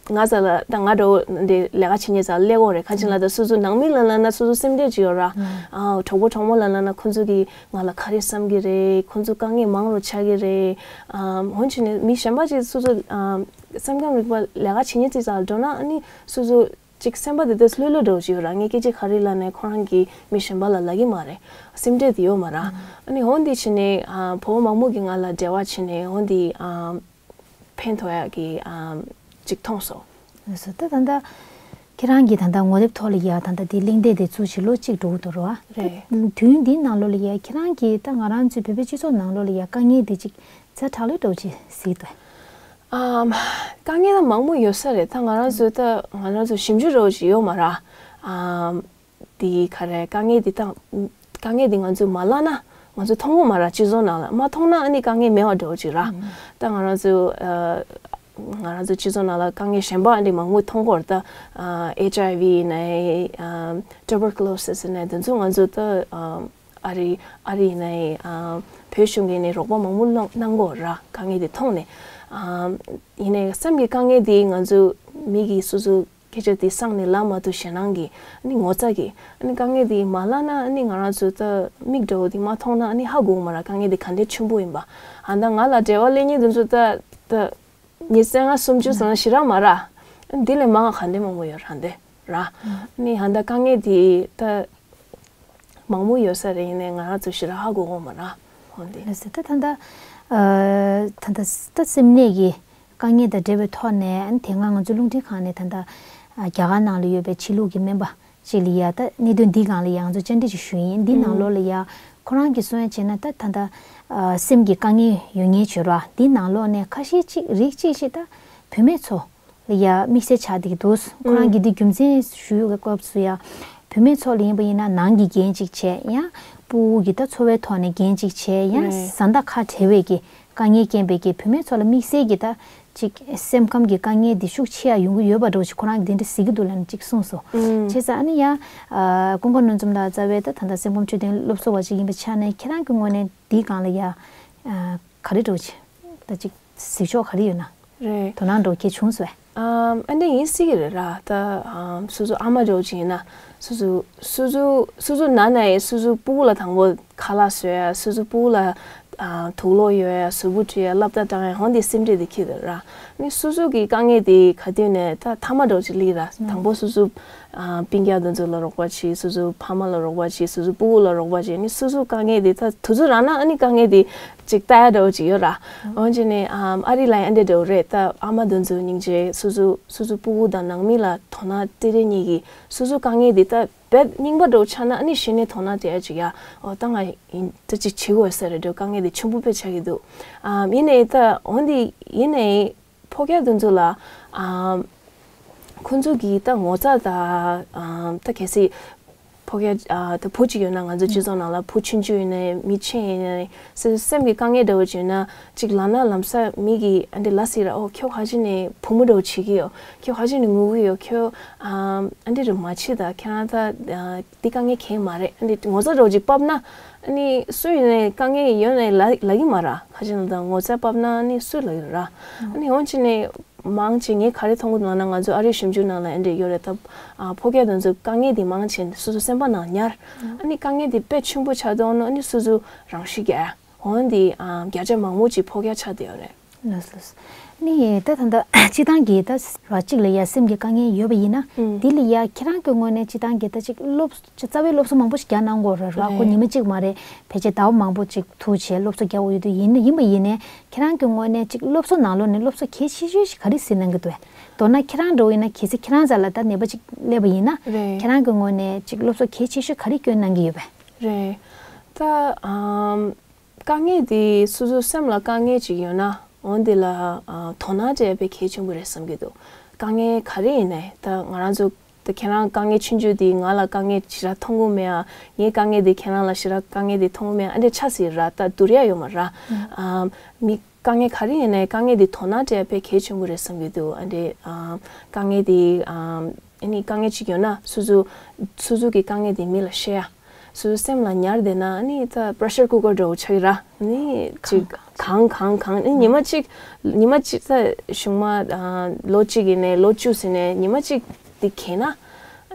ང་ཚ་ལ་ད་ང་འདྲ་བོ་འདི་ལས་ཀ་བྱེད་མཁན་ཚ་ལ་སླེབས་ཡོད་རེད། ཁ་ཅིག་ལ་ད་སོ་སོ་ནང་མི་ལ་ལབ་ན་སོ་སོ་སེམས་ཁྲལ་ཅིག་ཡོད་ར། ཨ་གྲོགས་པོ་གྲོགས་མོ་ལ་ལབ་ན་ཁོ་ཚོ་གིས་ང་ལ་ག་རེ་བསམ་གི་རེད། ཁོ་ཚོ་དཀའ་ངལ་མང་རུ་ཆགས་ཀྱི་རེད། ཨ་འོན་ཀྱང་ནི་མི་གཞན་པ་ཅིག་སོ་སོ་ཨ་སེམས་ཁམས་རིག་པ་ལས་ཀ་བྱེད་མཁན་ཅིག་ཚ་ལ་འགྲོ་ན་ཨ་ནི་སོ་སོ་ ཅིག་སེམས་པ་དེ་དེ་ལྷོད་ལྷོད་འདྲ་བོ་ཅིག་ཡོད་ར། ངས་སྐད་ཆ་ག་རེ་ལབ་ནའི་ཁོ་རང་གིས་མི་གཞན་པ་ལ་ལབ་ཀྱི་མ་རེད། སེམས་ཁྲལ་དེ་ཡོད་མ་ར། ཨ་ནི་འོ་འདི་བྱས་ནས་ཨ་བོད་མང་པོ་གིས་ང་ལ་འབྲེལ་བ་བྱས་ནས་འོ་འདི་ཨ་ཕན་ཐོགས་ཡག་གི་ཨ་ཅིག་མཐོང་སོང་། ལགས་སོ། ད་ད་ལྟ་ཁྱེད་རང་གིས་ད་ལྟ་ངོ་དེབ་ཐོག་ལ་ཡ་ད་ལྟ་འདི་གླེང་སྟེགས་དེ་ཚུགས་བྱས་ལོ་གཅིག་འགྲོ་གི་འདུག་ར། རེད། ད་དུས་འདིའི་ནང་ལོགས་ལ་ཡ་ཁྱེད་རང་གིས་ད་ང་རང་ཚོའི་བོད་པའི་སྤྱི་ཚོགས་ནང་ལོགས་ལ་ཡ་དཀའ་ངལ་འདི་ཅིག་ཛ་དྲག་ལོས་འདྲ་བོ་ཅིག་གཟིགས་འདུག་ཨམ། དཀའ་ངལ་ད་མང་པོ་ཡོད་ས་རེད། ད་ང་རང་ཚོ་ད་ང་རང་ཚོ་ཞིབ་འཇུག་འདྲ་བོ་ཅིག་ཡོད་མ་ར། ཨམ། དེ་ག་རེ་དཀའ་ངལ་དེ་དང་དཀའ་ངལ་དེ་ང་ཚོས་མ་ལབ་ན་ང་ཚོ་མཐོང་གི་མ་ར། སྤྱི་ཚོགས་ནང་ལ་མ་མཐོང་ན་ཨ་ནི་དཀའ་ངལ་མེད་པ་འདྲ་བོ་ཅིག་ར། ད་ང་རང་ཚོ་ཨ་ང་རང་ཚོ་སྤྱི་ཚོགས་ནང་ལ་དཀའ་ངལ་གཞན་པ་ཨ་ནི་མང་པོ་མཐོང་གི་ཡོད་རེད། ད་ཨ་ཨེཆ་ཨའི་ཝི་ཡིན་ནའི་ཨ་ཊུ་བར་ཀུ་ལོ་སིས་ཡིན་ནའི་དེ་ཚོ་ང་ཚོ་ད་ཨ་ཨ་རི་ཨ་རི་ཡིན་ནའི་ཨ་བོད་གཞུང་གིས་ནི་རོགས་པ་མང་པོ་གནང་གནང་གི་ཡོད་ར། དཀའ་ངལ་དེ་མཐོང་ནས་ཨ་ཡིན་ནའི་སེམས་ཀྱི་དཀའ་ངལ་དེ་ང་ཚོ་མི་གིས་སོ་སོ་སྐད་ཆ་དེ་སང་ནས་ལབ་མ་ཐུབ་ཞེད་སྣང་གིས་ཨ་ནི་ངོ་ཚ་གིས་ཨ་ནི་དཀའ་ངལ་དེ་མ་ལབ་ན་ཨ་ནི་ང་རང་ཚོ་ད་མིག་འདྲ་བོ་དེ་མ་མཐོང་ན་ཨ་ནི་ཧ་གོ་གི་མ་ར། དཀའ་ངལ་དེ་ག་འདྲའི་ཆེན་པོ་ཡིན་པ། ཨ་ད་ང་ལ་འབྲེལ་བ་ལེན་མཁན་དེ་ཚོ་ད་ད་ཉི་ཤུ་རྩ་ལྔ་སུམ་ཅུ་ཙམ་ཞེ་དྲག་མ་ར། ཨ་ནི་དེ་ལས་མང་བ་ག་འདྲའི་མང་པོ་ཡོད་ར་འདི་ར། ཨ་ནི་ཨ་ད་དཀའ་ངལ་དེ་ད་མང་པོ་ཡོད་ས་རེད། ཡིན་ནའི་ང་རང་ཚོ་ཞེ་དྲག་ཧ་གོ་གི་མ་ར། འོ་འདི། ལགས་སོ། ད་ད་ལྟ་ཨ་ད་ལྟ་ད་སེམས་ནད་ཀྱི་དཀའ་ངལ་དང་འབྲེལ་བའི་ཐོག་ནས་ཨ་ནི་དེ་སྔ་ང་ཚོ་རླུང་འཕྲིན་ཁང་ནས་ད་ལྟ་ཨ་རྒྱ་གར་ནང་ལ་ཡོད་པའི་ཕྱི་ལུགས་ཀྱི་སྨན་པ་ཅིག་ལ་ཡ་ད་གནད་དོན་འདིའི་སྒང་ལ་ཡ་ང་ཚོ་བཅར་འདྲི་ཅིག་ཞུས་ཡིན། འདི་ནང་ལོགས་ལ་ཡ་ཁོ་རང་གིས་གསུང་ཡ་བྱས་ན་ད་ད་ལྟ་ཨ་སེམས་ཀྱི་དཀའ་ངལ་ཡོད་མཁན་བྱོས་ར། འདི་ནང་ལོགས་ནས་ཁ་ཤས་ཅིག་རིགས་གཅིག་ཅིག་ད་བུད་མེད་ཚོ་ལ་ཡ་དམིགས་བསལ་ཆགས་བསྡད་ཀྱི་འདུག་ཁོ་རང་གིས་འདི་རྒྱུ་མཚན་ཞུ་ཡོད་པའི་སྐབས་སུ་ཡ་བུད་མེད་ཚོ་ལ་ཡིན་པ་ཡིན་ན་ནང་གི་འགན་ཅིག་བྱས། ཡང་ཕྲུ་གུ་གི་ད་འཚོ་བའི་ཐོག་ནས་འགན་ཅིག་བྱས། ཡང་བཟའ་ཟླ་ཁ་བྲལ་བའི་གི་དཀའ་ངལ་རྐྱེན་པས་ཀྱི་བུད་མེད་ཚོ་ལ་དམིགས་བསལ་གྱི་ད་ཅིག་སེམས་ཁམས་ཀྱི་དཀའ་ངལ་འདི་ཤུགས་ཆེ་ཡ་ཡོང་གི་ཡོད་པ་འདྲ་བོ་ཅིག་ཁོ་རང་གིས་འདི་འདྲ་གཟིགས་ཀྱི་འདུག་ལབ་ནས་ཅིག་གསུངས་སོང་། བྱས་ཙང་ཨ་ནི་ཡ་ཀུན་དགའ་སྣོད་འཛོམས་ལགས་རྩ་བའི་ད་ད་ལྟ་སེམས་ཁམས་འཕྲོད་བསྟེན་སློབ་གསོ་བ་ཅིག་ཡིན་པའི་ཆ་ནས་ཁྱེད་རང་གི་ངོས་ནས་འདིའི་སྒང་ལ་ཡ་ག་རེ་འདྲ་བོ་ཅིག་ད་ཅིག་གཟིགས་ཕྱོགས་ག་རེ་ཡོད་ན། རེད། དོ་སྣང་འདྲ་བོ་གལ་བྱུང་སོང་ཨེ། ཨམ། ཨ་འདྲ་ཡིན་སྲིད་ཀྱི་རེད་ར། ད་ཨམ་སོ་སོ་ཨ་མ་འདྲ་བོ་ཅིག་ཡིན་ན་སོ་སོ་སོ་སོ་སོ་སོ་ན་ན་ཡི་སོ་སོ་སྤུ་གུ་ལ་དང་པོ་ཁ་ལག་བཟོ་ཡ། སོ་སོ་སྤུ་གུ་ལ་ཨ་དུག་ལོག་གཡོག་ཡ། གཟུགས་པོ་འཁྲུད་ཡ། སློབ་གྲྭ་བཏང་ཡ། འོ་འདི་སེམས་ཁྲལ་དེ་འཁྱེར་འདུག་ར། ནི་སོ་སོ་གི་དཀའ་ངལ་དེ་ག་དུས་ནས་ད་མཐའ་མ་འདྲ་བོ་ཅིག་སླེབས་ར། དང་པོ་སོ་སོ་ཨ་སྤུན་ཀྱག་དེ་ཚོ་ལ་རོགས་པ་བྱེད། སོ་སོ་ཕ་མ་ལ་རོགས་པ་བྱེད། སོ་སོ་སྤུ་གུ་ལ་རོགས་པ་བྱེད། ནི་སོ་སོ་དཀའ་ངལ་དེ་ད་དུས་ཚོད་རག་ན་ཨ་ནི་དཀའ་ངལ་དེ་ཅིག་ལྟ་ཡ་འདྲ་བོ་ཅིག་ཡོད་ར། འོན་ཀྱང་ནི་ཨམ་ཨ་རི་ལ་ཡང་འདི་འདྲ་བོ་རེད། ད་ཨ་མ་དེ་ཚོ་སྙིང་རྗེ། སོ་སོ་སོ་སོ་སྤུ་གུ་དང་ནང་མི་ལ་དོ་སྣང་སྤྲད་རེས་གཉིས་ཀྱིས་སོ་སོ་དཀའ་ངལ་འདི་ད་རྦད་རྙིང་པ་འདྲ་བོ་ཆགས་ན་ཨ་ནི་གཞི་ནས་དོ་སྣང་སྤྲད་ཡ་ཅིག་ཡ། འོ་ད་ང་ཡིན་ད་ཅིག་བྱེད་དགོས་ས་རེད་འདྲ་བོ། དཀའ་ངལ་འདི་ཆེན་པོ་དཔེ་ཆགས་ཀྱི་འདུག་ཨམ་ཡིན་ནའི་ད་འོ་འདི་ཡིན་ནའི་ཕོ་སྐྱ་དེ་ཚོ་ལ་ཨམ་ཁོ་ཚོ་གིས་ད་ངོ་ཚ་དང་ཨམ་ད་གལ་སྲིད་ཕོ་སྐྱ་ཨ་ད་བུ་གཅིག་ཡོད་ན། ང་ཚོ་སྤྱི་ཚོགས་ནང་ལ་བུ་ཆུང་ཆུང་ཡིན་ནའི་མི་ཆེན་ཡིན་ནའི་སེ་སེམས་ཀྱི་དཀའ་ངལ་འདྲ་བོ་ཅིག་ཡོད་ན་ཅིག་ལབ་ན་ལམ་སང་མི་གིས་ཨ་འདྲ་ལབ་སྲིད་ར། ཨོ་ཁྱོད་ཁ་ཅིག་ནས་བུ་མོ་འདྲ་བོ་བྱེད་ཀྱི་ཡོད། ཁྱོད་ཁ་ཅིག་ནས་ངུ་གི་ཡོད། ཁྱོད་ཨམ་ཨ་འདྲ་རེ་མ་བྱེད། ད་ཁྱེད་རང་ད་ཨ་འདི་དཀའ་ངལ་གང་ཡང་མ་རེད། ཨ་འདྲ་ངོ་ཚ་འདྲ་བོ་ཅིག་ཕབ་ན་ཨ་ནི་སུ་ཡིན་ནའི་དཀའ་ངལ་ཡོད་ནའི་ལབ་ལབ་ཀྱི་མ་ར། ཁ་ཅིག་ནས་ད་ངོ་ཚ་ཕབ་ན་ཨ་ནི་སུ་ལབ་ཀྱི་ར། ཨ་ནི་འོན་ཅིག་ནས་མང་ཆེ་ངས་ག་རེ་མཐོང་གི་འདུག་ལབ་ན། ང་ཚོ་ཨ་རིའི་ཞིབ་འཇུག་ནང་ལ་ཨ་འདྲ་ཡོད་རེད། ད་ཨ་ཕོ་སྐྱ་དེ་ཚོ་དཀའ་ངལ་དེ་མང་ཆེ་སོ་སོ་སེམས་པ་ནང་ཉར། ཨ་ནི་དཀའ་ངལ་དེ་དཔེ་ཆེན་པོ་ཆགས་འདུག་ནོ། ཨ་ནི་སོ་སོ་རང་ཤི་རྒྱག་ཡ། འོ་འདི་ཨ་བརྒྱ་ཆ་མང་པོ་ཅིག་ཕོ་སྐྱ་ཆགས་བསྡད་ཡོད་རེད། ལགས་སོ། ནི་ད་ད་ལྟ་སྤྱི་བཏང་གི་ད་ར་གཅིག་ལ་ཡ་སེམས་ཀྱི་དཀའ་ངལ་ཡོད་པ་ཡིན་ན། ཨུམ། འདི་ལ་ཡ་ཁྱེད་རང་གི་ངོས་ནས་སྤྱི་བཏང་གི་ད་ཅིག་སློབ་ཅིག་རྩ་བའི་སློབ་གསོ་མང་པོ་ཞིག་རྒྱག་གནང་དགོས་རེད་ར། ཁོ་རེད། ཉི་མ་གཅིག་མ་རེད། ཕལ་ཆེར་ཟླ་བ་མང་པོ་ཅིག་ཐུག་བྱས་སློབ་གསོ་རྒྱག་དགོས་ཡོད་དུས་ཡིན་ན། ཡིན་པ་ཡིན་ནའི་ཁྱེད་རང་གི་ངོས་ནས་ཅིག་སློབ་གསོ་ནང་ལོགས་ནས་སློབ་གསོ་གལ་ཆེ་ཤོས་ཤིག་ག་རེ་གཟིགས་གནང་གི་འདུག་མདོར་ན་ཁྱེད་རང་འདྲ་བོ་ཡིན་ན་གལ་སྲིད་ཁྱེད་རང་རྩ་ལ་ད་ནད་པ་ཅིག་སླེབས་པ་ཡིན་ན། རེད། ཁྱེད་རང་གི་ངོས་ནས་ཅིག་སློབ་གསོ་གལ་ཆེ་ཤོས་ག་རེ་སྐྱོན་གནང་གི་ཡོད་པས། རེད། ད་ཨམ། དཀའ་ངལ་དེ་སོ་སོའི་སེམས་ལ་དཀའ་ངལ་ཅིག་ཡོད་ན་འོ་འདི་ལ་ཨ་དོ་སྣང་སྤྲད་པའི་གལ་ཆེན་པོ་རེད་བསམ་གྱི་འདུག་དཀའ་ངལ་ག་རེ་ཡིན་ནའི་ད་ང་རང་ཚོ་ད་ཁྱེད་རང་དཀའ་ངལ་ཆུང་ཆུང་དེ་ང་ལ་དཀའ་ངལ་ཞེ་དྲག་མཐོང་གི་མེད་ཨ། ངའི་དཀའ་ངལ་དེ་ཁྱེད་རང་ལ་ཞེ་དྲག་དཀའ་ངལ་དེ་མཐོང་གི་མེད་ཨ། འདྲ་ཆགས་སྲིད་ར། ད་བསྡུར་ཡ་ཡོད་མ་ར། ཨ་མི་དཀའ་ངལ་ག་རེ་ཡིན་ནའི་དཀའ་ངལ་དེ་དོ་སྣང་སྤྲད་པའི་གལ་ཆེན་པོ་རེད་བསམ་གྱི་འདུག་ཨ་འདྲ་ཨ་དཀའ་ངལ་དེ་ཨ་ཨ་ནི་དཀའ་ངལ་ཅིག་ཡོད་ན་སོ་སོ་སོ་སོ་གི་དཀའ་ངལ་དེ་མི་ལ་བཤད་ཡ། སོ་སོའི་སེམས་ལ་ཉར་བསྡད་ན་ཨ་ནི་ད་པྲེ་ཤར་ཀུ་ཀར་འདྲ་བོ་ཆགས་ཀྱི་ར། ཨ་ནི་ཅིག་གང་གང་གང་ཨ་ནི་ཉི་མ་གཅིག་ཉི་མ་གཅིག་ད་གཞུག་མ་ཨ་ལོ་གཅིག་ཡིན་ནའི་ལོ་བཅུ་ཟིན་ནའི་ཉི་མ་གཅིག་དེ་གས་ན་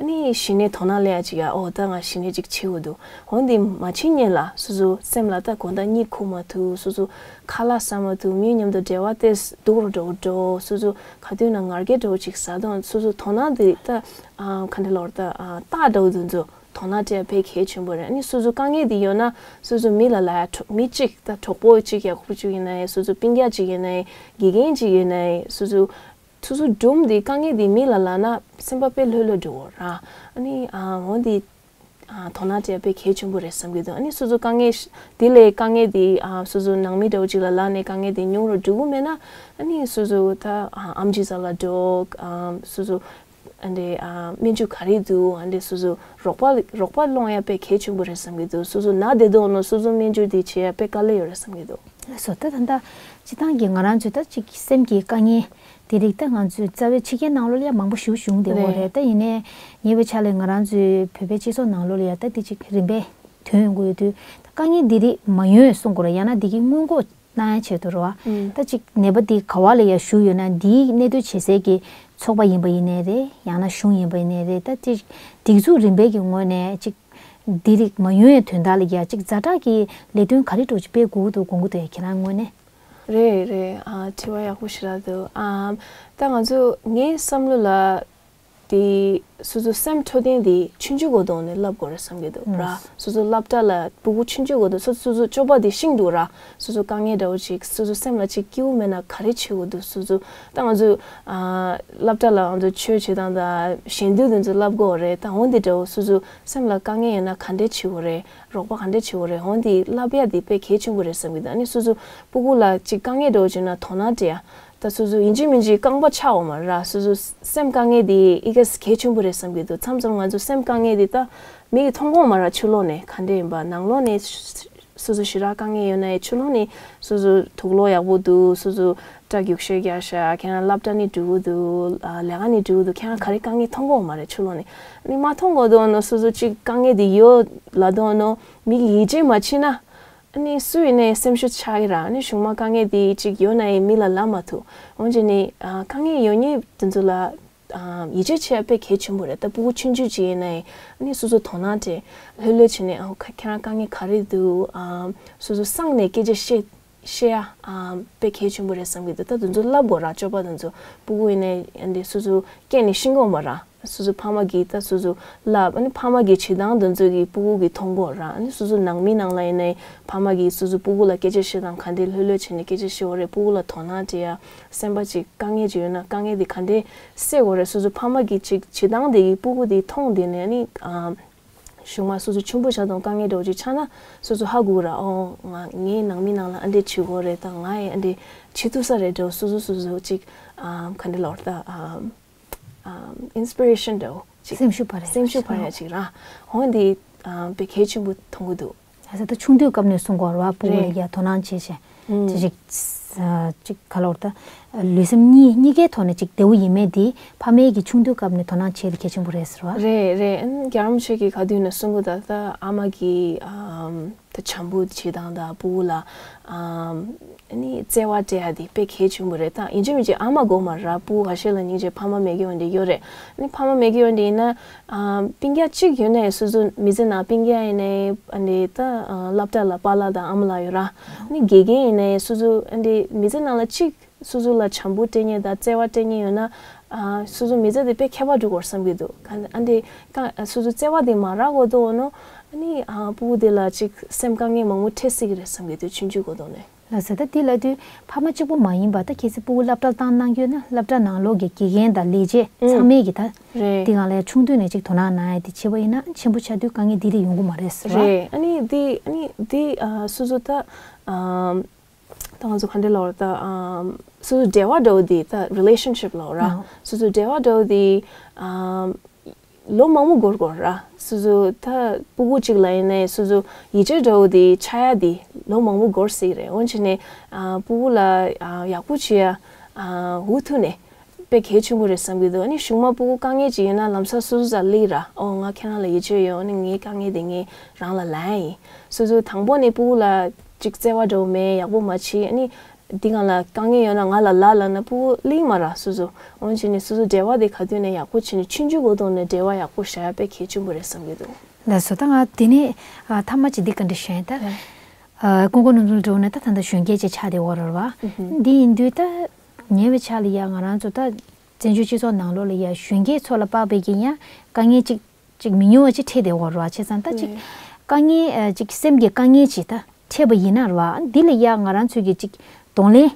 ཨ་ནི་གཞི་ནས་དོ་སྣང་སླེབས་ཡ་ཅིག་ཡ། ཨོ་ད་ང་གཞི་ནས་ཅིག་བྱེད་དགོས་འདུག་འོ་འདི་མ་བྱེད་སྔོན་ལ་སོ་སོ་སེམས་ལ་ད་དགོང་དག་གཉིད་ཁུག་མ་ཐུབ། སོ་སོ་ཁ་ལག་ཟ་མ་ཐུབ། མི་མཉམ་དུ་འབྲེལ་བ་དེ་སྡུག་རུ་འགྲོ་འགྲོ། སོ་སོ་ག་དུས་ན་ངར་སྐད་འདྲ་བོ་ཅིག་ཟ་དང་། སོ་སོ་དོ་སྣང་དེ་ད་ཨ་ག་འདྲ་ལབ་དགོས་རེད། ད་ཨ་རྟགས་འདྲ་བོ་དེ་ཚོ་དོ་སྣང་སྤྲད་ཡ་དཔེ་གལ་ཆེན་པོ་རེད། ཨ་ནི་སོ་སོ་དཀའ་ངལ་དེ་ཡོད་ན་སོ་སོ་མི་ལ་ལབ་ཡ། གྲོགས་མི་གཅིག་ད་གྲོགས་པོ་གཅིག་ཡ་ཁུ་གཅིག་ཡིན་ན་ཡང་། སོ་སོ་སྤུན་ཀྱག་གཅིག་ཡིན་ན་ཡང་། དགེ་རྒན་གཅིག་ཡིན་ན་ཡང་། སོ་སོ་སོ་སོ་སྒྲུང་འདི་དཀའ་ངལ་འདི་མི་ལ་ལབ་ན་སེམས་པ་དཔེ་ལྷོད་ལྷོད་འགྲོ་གི་ར། ཨ་ནི་ཨ་འོ་འདི་ཨ་དོ་སྣང་སྤྲད་ཡ་དཔེ་གལ་ཆེན་པོ་རེད་བསམ་གྱི་འདུག་ཨ་ནི་སོ་སོ་དཀའ་ངལ་ཤ་འདི་ལས་དཀའ་ངལ་འདི་ཨ་སོ་སོ་ནང་མི་འདྲ་བོ་ཅིག་ལ་ལབ་ནས་དཀའ་ངལ་འདི་ཉུང་རུ་འགྲོ་གི་མེད་ན། ཨ་ནི་སོ་སོ་ད་ཨ་ཨེམ་ཆི་རྩ་ལ་འགྲོ། ཨ་སོ་སོ་ཨ་འདྲེ་ཨ་སྨན་བཅོས་ག་རེ་འདུག་ཨ་འདྲེ་སོ་སོ་རོགས་པ་རོགས་པ་སློང་ཡ་དཔེ་གལ་ཆེན་པོ་རེད་བསམ་གྱི་འདུག་སོ་སོ་ན་བསྡད་འདུག་ན་སོ་སོ་སྨན་བཅོས་འདི་བྱེད་ཡ་དཔེ་དཀའ་ལས་ཡོད་རེད་བསམ་གྱི་འདུག་ལགས་སོ། ད་ད་ལྟ་སྤྱིར་བཏང་གི་ང་རང་ཚོའི་ད་ཅིག་སེམས་ཀྱི་དཀའ་ངལ་དེ་རིགས་ད་ང་ཚོའི་རྩ་བའི་ཕྱི་རྒྱལ་ནང་ལོགས་ལ་ཡང་མང་པོ་ཞེ་པོ་བྱུང་བསྡད་ཡོད་རེད། རེད། ད་ཡིན་ནའི་ཉེ་བའི་ཆར་ལ་ང་རང་ཚོའི་བོད་པའི་སྤྱི་ཚོགས་ནང་ལོགས་ལ་ཡང་ད་དེ་ཅིག་རིམ་པས་ཐོན་ཡོང་གི་ཡོད་དུས། ད་དཀའ་ངལ་འདི་རིགས་མ་ཡོང་གསུང་དགོས་རེད། ཡང་ན་འདི་གི་སྔོན་འགོག་གནང་ཡ་ཆེད་དུ་རེད་བ། ཨུམ། ད་ཅིག་ནད་པ་འདི་ག་བ་ལ་ཡ་བཞུགས་ཡོད་ན། འདིའི་གནས་སྡོད་བྱེད་སའི་གི་ཚོགས་པ་ཡིན་པ་ཡིན་ནའི་རེད། ཡང་ན་གཞུང་ཡིན་པ་ཡིན་ནའི་རེད། ད་ཅིག་སྒྲིག་འཛུགས་རིམ་པའི་གི་ངོས་ནས་ཅིག་འདི་རིགས་མ་ཡོང་ཡའི་དོན་དག་ལ་ཡ་ཅིག་ཛ་དྲག་གི་ལས་དོན་ག་རེ་འདྲ་ཅིག་སྤེལ་དགོས་ཀྱི་འདུག་དགོངས་ཀྱི་འདུག་ཁྱེད་རང་ངོས་ནས། རེད་རེད། ཨ་དྲི་བ་ཡག་པོ་ཞེ་དྲག་འདུག་ཨ་ད་ང་ཚོ་ངའི་བསམ་བློ་ལ། དེ་སོ་སོ་སེམས་འཕྲོད་བསྟེན་དེ་ཆུང་ཆུང་གི་ཐོག་ནས་བསླབ་དགོས་རེད་བསམ་གྱི་འདུག་ར། ཨུམ། སོ་སོ་སློབ་གྲྭ་ལ་སྤུ་གུ་ཆུང་ཆུང་གི་ཐོག་སོ་སོ་སོ་སྤྱོད་པ་དེ་ཤེས་འདུག་ར། སོ་སོ་དཀའ་ངལ་འདྲ་བོ་ཅིག་སོ་སོ་སེམས་ལ་ཅིག་སྐྱིད་པོ་མེད་ན་ག་རེ་བྱེད་དགོས་འདུག་སོ་སོ་ད་ང་ཚོ་ཨ་སློབ་གྲྭ་ལ་ང་ཚོ་ཆོས་བྱེད་སྟངས་དང་གཞན་དོན་དེ་ཚོ་བསླབ་དགོས་རེད། ད་འོ་འདི་འདྲ་བོ་སོ་སོ་སེམས་ལ་དཀའ་ངལ་ཡོད་ན་ག་འདྲས་བྱེད་དགོས་རེད། རོགས་པ་ག་འདྲས་བྱེད་དགོས་རེད། འོ་འདི་བསླབ་ཡ་དེ་དཔེ་གལ་ཆེན་པོ་རེད་བསམ་གྱི་འདུག་ཨ་ནི་སོ་སོ་སྤུ་གུ་ལ་ཅིག་དཀའ་ངལ་འདྲ་བོ་བྱུང་ན་དོ་སྣང་སྤྲད་ཡ། ད་སོ་སོ་ཡིན་གཅིག་མིན་གཅིག་རྐང་པ་ཆག་འོང་མ་ར། སོ་སོ་སེམས་དཀའ་ངལ་དེ་ཨི་ཀ་གལ་ཆེན་པོ་རེད་བསམ་གྱི་འདུག་མཚམས་མཚམས་ང་ཚོ་སེམས་དཀའ་ངལ་དེ་ད་མིག་གིས་མཐོང་གི་ཡོད་མ་ར། ཕྱི་ལོགས་ནས་ག་འདྲ་ཡིན་པ། ནང་ལོགས་ནས་སོ་སོ་ཞེ་དྲག་དཀའ་ངལ་ཡོད་ན་ཡང་ཕྱི་ལོགས་ནས་སོ་སོ་དུག་ལོག་ཡག་པོ་འདུག་སོ་སོ་སྐྲ་རྒྱུག་ཤོས་རྒྱག་ཤག་ཁྱེད་རང་སློབ་གྲྭ་ནས་འགྲོ་གི་འདུག་ཨ་ལས་ཀ་ནས་འགྲོ་གི་འདུག་ཁྱེད་རང་ག་རེ་དཀའ་ངལ་མཐོང་གི་ཡོད་མ་རེད། ཕྱི་ལོགས་ནས་ཨ་ནི་མ་མཐོང་གོ་དོ་ནོ། སོ་སོ་ཅིག་དཀའ་ངལ་དེ་ཡོད་ལབ་དོ་ནོ་མིག་གིས་ཡིད་ཆེས་མ་བྱེད་ན། ཨ་ནི་སུ་ཡིན་ནའི་སེམས་ཤུགས་ཆག་གི་ར། ཨ་ནི་གཞུག་མ་དཀའ་ངལ་དེ་ཅིག་ཡོད་ན་ཡང་མི་ལ་ལབ་མ་ཐུབ། འོན་ཀྱང་ནི་ཨ་དཀའ་ངལ་ཡོད་མཁན་དེ་ཚོ་ལ་ཨ་ཡིད་ཆེས་བྱེད་ཡ་དཔེ་གལ་ཆེན་པོ་རེད། ད་སྤུ་གུ་ཆུང་ཆུང་ཅིག་ཡིན་ན་ཡང་ཨ་ནི་སོ་སོ་དོ་སྣང་སྤྲད། ལྷོད་ལྷོད་བྱས་ནས་ཨ་ཁ་ཁྱེད་རང་དཀའ་ངལ་ག་རེ་འདུག་ཨ་སོ་སོ་གསང་ནས་སྐད་ཆ་བཤད་བཤད་ཡ་ཨ་དཔེ་གལ་ཆེན་པོ་རེད་བསམ་གྱི་འདུག་ད་དེ་ཚོ་བསླབ་དགོས་ར། སྤྱོད་པ་དེ་ཚོ་སྤུ་གུ་ཡིན་ནའི་ཨ་འདི་སོ་སོ་སྐད་ནས་ཤེས་གོ་མ་ར། སོ་སོ་ཕ་མ་གིས་ད་སོ་སོ་ལབ། ཨ་ནི་ཕ་མ་གིས་བྱེད་སྟངས་དེ་ཚོ་གིས་སྤུ་གུ་གིས་མཐོང་གོ་ར། ཨ་ནི་སོ་སོ་ནང་མི་ནང་ལ་ཡིན་ནའི་ཕ་མ་གིས་སོ་སོ་སྤུ་གུ་ལ་སྐད་ཆ་བཤད་སྟངས་ག་འདྲས་ལྷོད་ལྷོད་བྱས་ནས་སྐད་ཆ་བཤད་དགོས་རེད། སྤུ་གུ་ལ་དོ་སྣང་སྤྲད་ཡ། སེམས་པ་ཅིག་དཀའ་ངལ་ཅིག་ཡོད་ན་དཀའ་ངལ་དེ་ག་འདྲས་སེལ་དགོས་རེད། སོ་སོ་ཕ་མ་གིས་ཅིག་བྱེད་སྟངས་དེ་གིས་སྤུ་གུ་དེ་མཐོང་བསྡད་ནས་ཨ་ནི་ཨ་གཞུག་མ་སོ་སོ་ཆུང་པོ་ཆགས་དང་དཀའ་ངལ་འདྲ་བོ་ཅིག་ཆགས་ན་སོ་སོ་ཧ་གོ་གི་ར། ཨོ་ང་ངའི་ནང་མི་ནང་ལ་ཨ་འདྲས་བྱེད་དགོས་རེད། ད་ང་ཡི་ཨ་འདྲས་བྱེད་ཐུབ་ས་རེད་འདྲ་བོ་སོ་སོ་སོ་སོ་ཅིག་ཨ་ག་འདྲས་ལབ་དགོས་རེད། ད་ཨ། ཨམ་ཨིན་སི་པི་རེ་ཤན་འདྲ་བོ་ཅིག་སེམས་ཤུགས་སྤར་ཡ་སེམས་ཤུགས་སྤར་ཡ་ཅིག་ར། འོ་འདི་ཨམ་དཔེ་གལ་ཆེན་པོ་མཐོང་གི་འདུག་ཨ་ས་ད་ཆུང་དུས་སྐབས་ནས་གསུང་གི་ཡོད་རེད་བ། སྤུ་གུ་ལ་རེད། ཡ་དོ་སྣང་བྱེད་བྱས་ཨུམ། ཅི་ཞིག་ཨ་ཅིག་ག་ལབ་དགོས་རེད། ད་ལུས་སེམས་གཉིས་གཉིས་ཀའི་ཐོག་ནས་ཅིག་བདེ་བོ་ཡིན་མེད་དེ་ཕ་མའི་གི་ཆུང་དུས་སྐབས་ནས་དོ་སྣང་བྱེད་དེ་གལ་ཆེན་པོ་རེད་ཟེར་བ། རེད་རེད། ཨ་ནི་རྒྱལ་བ་རིན་པོ་ཆེ་གིས་ག་དུས་ནས་གསུང་གི་འདུག་ད་ཨ་མ་གི་ཨམ། ད་བྱམས་པོ་བྱེད་སྟངས་དང་སྤུ་གུ་ལ་ཨམ་ཨ་ནི་བརྩེ་བ་སྤྲད་ཡ་དེ་དཔེ་གལ་ཆེན་པོ་རེད། ད་ཡིན་གཅིག་མིན་གཅིག་ཨ་མ་དགོས་མ་རེད། སྤུ་གུ་ཁ་ཤས་ལ་སྙིང་རྗེ་ཕ་མ་མེད་མཁན་འདྲ་ཡོད་རེད། ཨ་ནི་ཕ་མ་མེད་མཁན་འདྲ་ཡིན་ན་ཨམ་སྤུན་ཀྱག་གཅིག་ཡོད་ན་ཡང་སོ་སོ་མི་ཚེ་ནང་སྤུན་ཀྱག་ཡིན་ནའི་ཨ་ནི་ད་ཨ་སློབ་གྲྭ་ལ་པཱ་ལགས་དང་ཨ་མ་ལགས་ཡོད་ར། ཨ་ནི་དགེ་རྒན་ཡིན་ནའི་སོ་སོ་ཨ་ནི་མི་ཚེ་ནང་ལ་གཅིག་སོ་སོ་ལ་བྱམས་པོ་སྤྲད་མཁན་དང་བརྩེ་བ་སྤྲད་མཁན་ཡོད་ན་ཨ་སོ་སོ་མི་ཚེ་དེ་དཔེ་ཁྱད་པར་འགྲོ་གི་རེད་བསམ་གྱི་འདུག་ག་ཨ་འདྲས་ཀ་སོ་སོ་བརྩེ་བ་དེ་མ་རག་གོ་དོ་ནོ། ཨ་ནི་ཨ་སྤུ་གུ་དེ་ལ་ཅིག་སེམས་དཀའ་ངལ་མང་པོ་འཕྲད་སྲིད་ཀྱི་རེད་བསམ་གྱི་འདུག་ཆུང་ཆུང་གོ་དོ་ནས། ལགས་སོ། ད་དེ་ལབ་དུས་ཕ་མ་གཅིག་པུ་མ་ཡིན་པ་ད་གལ་སྲིད་སྤུ་གུ་སློབ་གྲྭར་བཏང་གནང་རྒྱུ་ཡོད་ན་སློབ་གྲྭ་ནང་ལོགས་ཀྱི་དགེ་རྒན་དང་ལས་བྱེད་ཨུ་ཚང་མས་ཀྱི་ད་རེད། དེ་སྒང་ལ་ཆུང་དུས་ནས་ཅིག་དོ་སྣང་གནང་ཡ་དེ་བྱས་པ་ཡིན་ན་ཆེན་པོ་ཆགས་དུས་དཀའ་ངལ་འདི་རིགས་ཡོང་གི་མ་རེད་ཟེར་བ། རེད། ཨ་ནི་འདི་ཨ་ནི་འདི་ཨ་སོ་སོ་ད་ཨམ། ད་ང་ཚོ་ག་འདྲ་ལབ་དགོས་རེད། ད་ཨམ་སོ་སོ་འབྲེལ་བ་འདྲ་བོ་དེ་ད་རི་ལེ་ཤན་ཤིབ་ལབ་དགོས་རེད། ཨ། སོ་སོ་འབྲེལ་བ་འདྲ་བོ་དེ་ཨམ་ལོ་མང་པོ་འགོར་དགོས་རེད། སོ་སོ་ད་སྤུ་གུ་གཅིག་ལ་ཡིན་ནའི་སོ་སོ་ཡིད་ཆེས་འདྲ་བོ་དེ་ཆགས་ཡ་དེ་ལོ་མང་པོ་འགོར་སྲིད་རེད། འོན་ཀྱང་ནི་ཨ་སྤུ་གུ་ལ་ཨ་ཡག་པོ་བྱེད་ཡ་ཨ་འུ་ཐུག་ནས་དཔེ་གལ་ཆེན་པོ་རེད་བསམ་གྱི་འདུག་ཨ་ནི་གཞུག་མ་སྤུ་གུ་དཀའ་ངལ་ཅིག་ཡོད་ན་ལམ་སང་སོ་སོ་རྩ་ལ་སླེབས་ར། ཨོ་ང་ཁྱེད་རང་ལ་ཡིད་ཆེས་ཡོད། ཨ་ནི་ངའི་དཀའ་ངལ་དེ་ངས་རང་ལ་ལབ་ཡ་ཡིན། སོ་སོ་དང་པོ་ནས་སྤུ་གུ་ལ་ཅིག་བརྩེ་བ་འདྲ་བོ་མེད། ཡག་པོ་མ་བྱེད། ཨ་ནི་ འདི་གང་ལ་དཀའ་ངལ་ཡོད་ན་ང་ལ་ལབ་ལབ་ན་སྤུ་གུ་གླེང་མ་ར་སོ་སོ། འོན་ཅི་ནི་སོ་སོ་འབྲེལ་བ་དེ་ག་དུས་ནས་ཡག་པོ་བྱས་ནས་ཆུང་ཆུང་གོ་ཐོག་ནས་འབྲེལ་བ་ཡག་པོ་བྱ་ཡ་དཔེ་གལ་ཆེན་པོ་རེད་བསམ་གྱི་འདུག་ལགས་སོ། ད་ང་དེ་ནས་ཨ་ཐ་མ་ཅིག་འདི་ག་འདྲ་ཞུ་ཡིན་ད། ཨ་ཀུན་གོ་ནོར་འཛོམས་འགྲོ་ན་ད་ད་ལྟ་གཞོན་སྐྱེས་ཅིག་ཆགས་བསྡད་ཡོད་རེད་བ། འདི་ཡིན་དུས་ད་ཉེ་བའི་ཆར་ལ་ཡ་ང་རང་ཚོ་ད་བཙན་བྱོལ་སྤྱི་ཚོགས་ནང་ལོགས་ལ་ཡ་གཞོན་སྐྱེས་ཚོ་ལ་དཔག་པའི་གི་ཡ་དཀའ་ངལ་ཅིག་ཅིག་མི་ཉུང་བ་ཅིག་འཕྲད་བསྡད་ཡོད་རེད་བ། བྱས་ཙང་ད་ཅིག་དཀའ་ངལ་ཨ་ཅིག་སེམས་ཀྱི་དཀའ་ངལ་ཅིག་ད་འཕྲད་པ་ཡིན་ན་རེད་བ། འདི་ལ་ཡ་ང་རང་ཚོས་ཀྱི་ཅིག་གདོང་ལེན་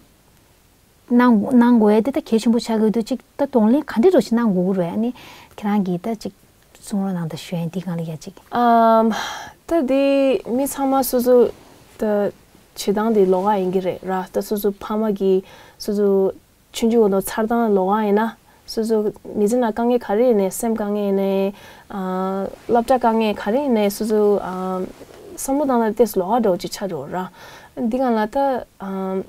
གནང་གནང་དགོས་ཡ་དེ་ད་གལ་ཆེན་པོ་ཆགས་ཀྱི་འདུག་ཅིག་ད་གདོང་ལེན་ག་འདྲ་རོ་ཞིག་གནང་དགོས་ཀྱི་རེད། ཨ་ནི་ཁྱེད་རང་གིས་ད་ཅིག་གསུང་རོགས་གནང་དང་། ཞུ་ཡ་འདི་སྒང་ལ་ཡ་ཅིག་ཨམ། ད་དེ་མི་ཚང་མ་སོ་སོ་ད་བྱེད་སྟངས་དེ་ལོགས་ཀ་ཡིན་གྱི་རེད་ར། ད་སོ་སོ་ཕ་མ་གིས་སོ་སོ་ཆུང་ཆུང་བོ་ནོ་ཚར་སྟངས་ལོགས་ཀ་ཡིན་ན། སོ་སོ་མི་ཚེ་ནང་དཀའ་ངལ་ག་རེ་ཡིན་ནའི། སེམས་དཀའ་ངལ་ཡིན་ནའི། ཨ་སློབ་གྲྭ་དཀའ་ངལ་ག་རེ་ཡིན་ནའི། སོ་སོ་ཨ་བསམ་བློ་བཏང་ན་ཏོག་ཙམ་ལོགས་ཀ་འདྲ་བོ་ཅིག་ཆགས་འགྲོ་ར། འདི་སྒང་ལ་ད་ཨ།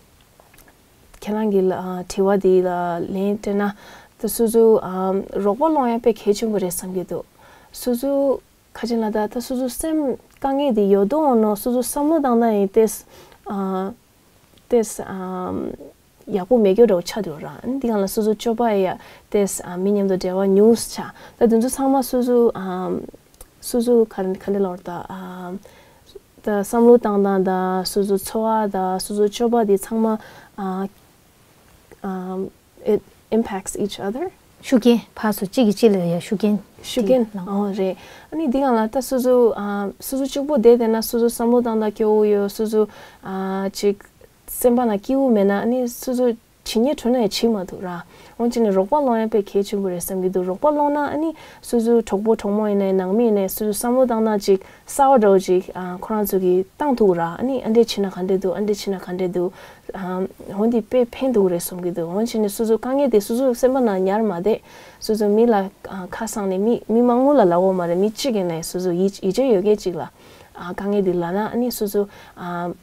ཁྱེད་རང་གི་ལ་དྲི་བ་འདི་ལ་ལན་སྤྲད་ན། ད་སོ་སོ་རོགས་པ་སློང་ཡ་དཔེ་གལ་ཆེན་པོ་རེད་བསམ་གྱི་འདུག་སོ་སོ་ཁ་ཅིག་ལ་ད་ད་སོ་སོ་སེམས་དཀའ་ངལ་འདི་ཡོད་དོ་འོ་ནོ་སོ་སོ་བསམ་བློ་བཏང་ན་ཡིན་ཏེ། ཏེས་ཨམ་ཡག་པོ་མེད་རྒྱུ་འདྲ་བོ་ཆགས་འདུག་ར། འདི་གང་ལ་སོ་སོ་སྤྱོད་པ་ཡ་ཏེས་ཨམ་མི་མཉམ་དུ་འབྲེལ་བ་ཉུང་ཆགས། ད་དེ་ཚོ་ཚང་མ་སོ་སོ་ཨམ་སོ་སོ་ག་ག་འདྲ་ལབ་དགོས་རེད། ད་ཨམ་ད་བསམ་བློ་བཏང་སྟངས་དང་སོ་སོ་འཚོ་བ་དང་སོ་སོ་སྤྱོད་པ་དེ་ཚང་མ་ཨ་ཨམ་it impacts each other། ཤུགས་རྐྱེན་ཕར་ཚུར་གཅིག་གིས་གཅིག་ལ་ཡ་ཤུགས་རྐྱེན་ཤུགས་རྐྱེན་དེ་ལངས། ཨོ་རེད། ཨ་ནི་འདི་གང་ལ་ད་སོ་སོ་ཨམ་སོ་སོ་གཅིག་པོ་བསྡད་བསྡད་ན་སོ་སོ་བསམ་བློ་བཏང་སྟངས་སྐྱོ་བོ་ཡོད། སོ་སོ་ཨ་ཅིག་སེམས་པ་ན་སྐྱིད་པོ་མེད་ན་ནི་སོ་སོ་བྱེད་སྙིང་བྲོ་ནའི་བྱེད་མ་ཐུབ་ར། འོན་ཀྱང་ནི་རོགས་པ་སློང་ཡ་དཔེ་གལ་ཆེན་པོ་རེད་བསམ་གྱི་འདུག་རོགས་པ་སློང་ན་ཨ་ནི་སོ་སོའི་གྲོགས་པོ་གྲོགས་མོ་ཡིན་ནའི་ནང་མི་ཡིན་ནའི་སོ་སོའི་བསམ་བློ་བཏང་སྟངས་ཅིག་གསར་པ་འདྲ་བོ་ཅིག་ཨ་ཁོ་རང་ཚོ་གིས་བཏང་ཐུབ་ར། ཨ་ནི་ཨ་འདྲས་བྱེད་ན་ག་འདྲས་འདུག་ཨ་འདྲས་བྱེད་ན་ག་འདྲས་འདུག་ཨ་འོན་ཏེ་དཔེ་ཕན་ཐོགས་རེད་བསམ་གྱི་འདུག་འོན་ཀྱང་ནི་སོ་སོའི་དཀའ་ངལ་དེ་སོ་སོའི་སེམས་པ་ནང་ཉར་མ་བསྡད། སོ་སོ་མི་ལ་ཨ་ཁ་གསང་ནས་མི་མི་མང་པོ་ལ་ལབ་དགོས་མ་རེད། མི་གཅིག་ཡིན་ནའི་སོ་སོ་ཡིད་ཡིད་ཆེས་ཡོད་མཁན་ཅིག་ལ་ཨ་དཀའ་ངལ་དེ་ལབ་ན་ཨ་ནི་སོ་སོ་ཨ།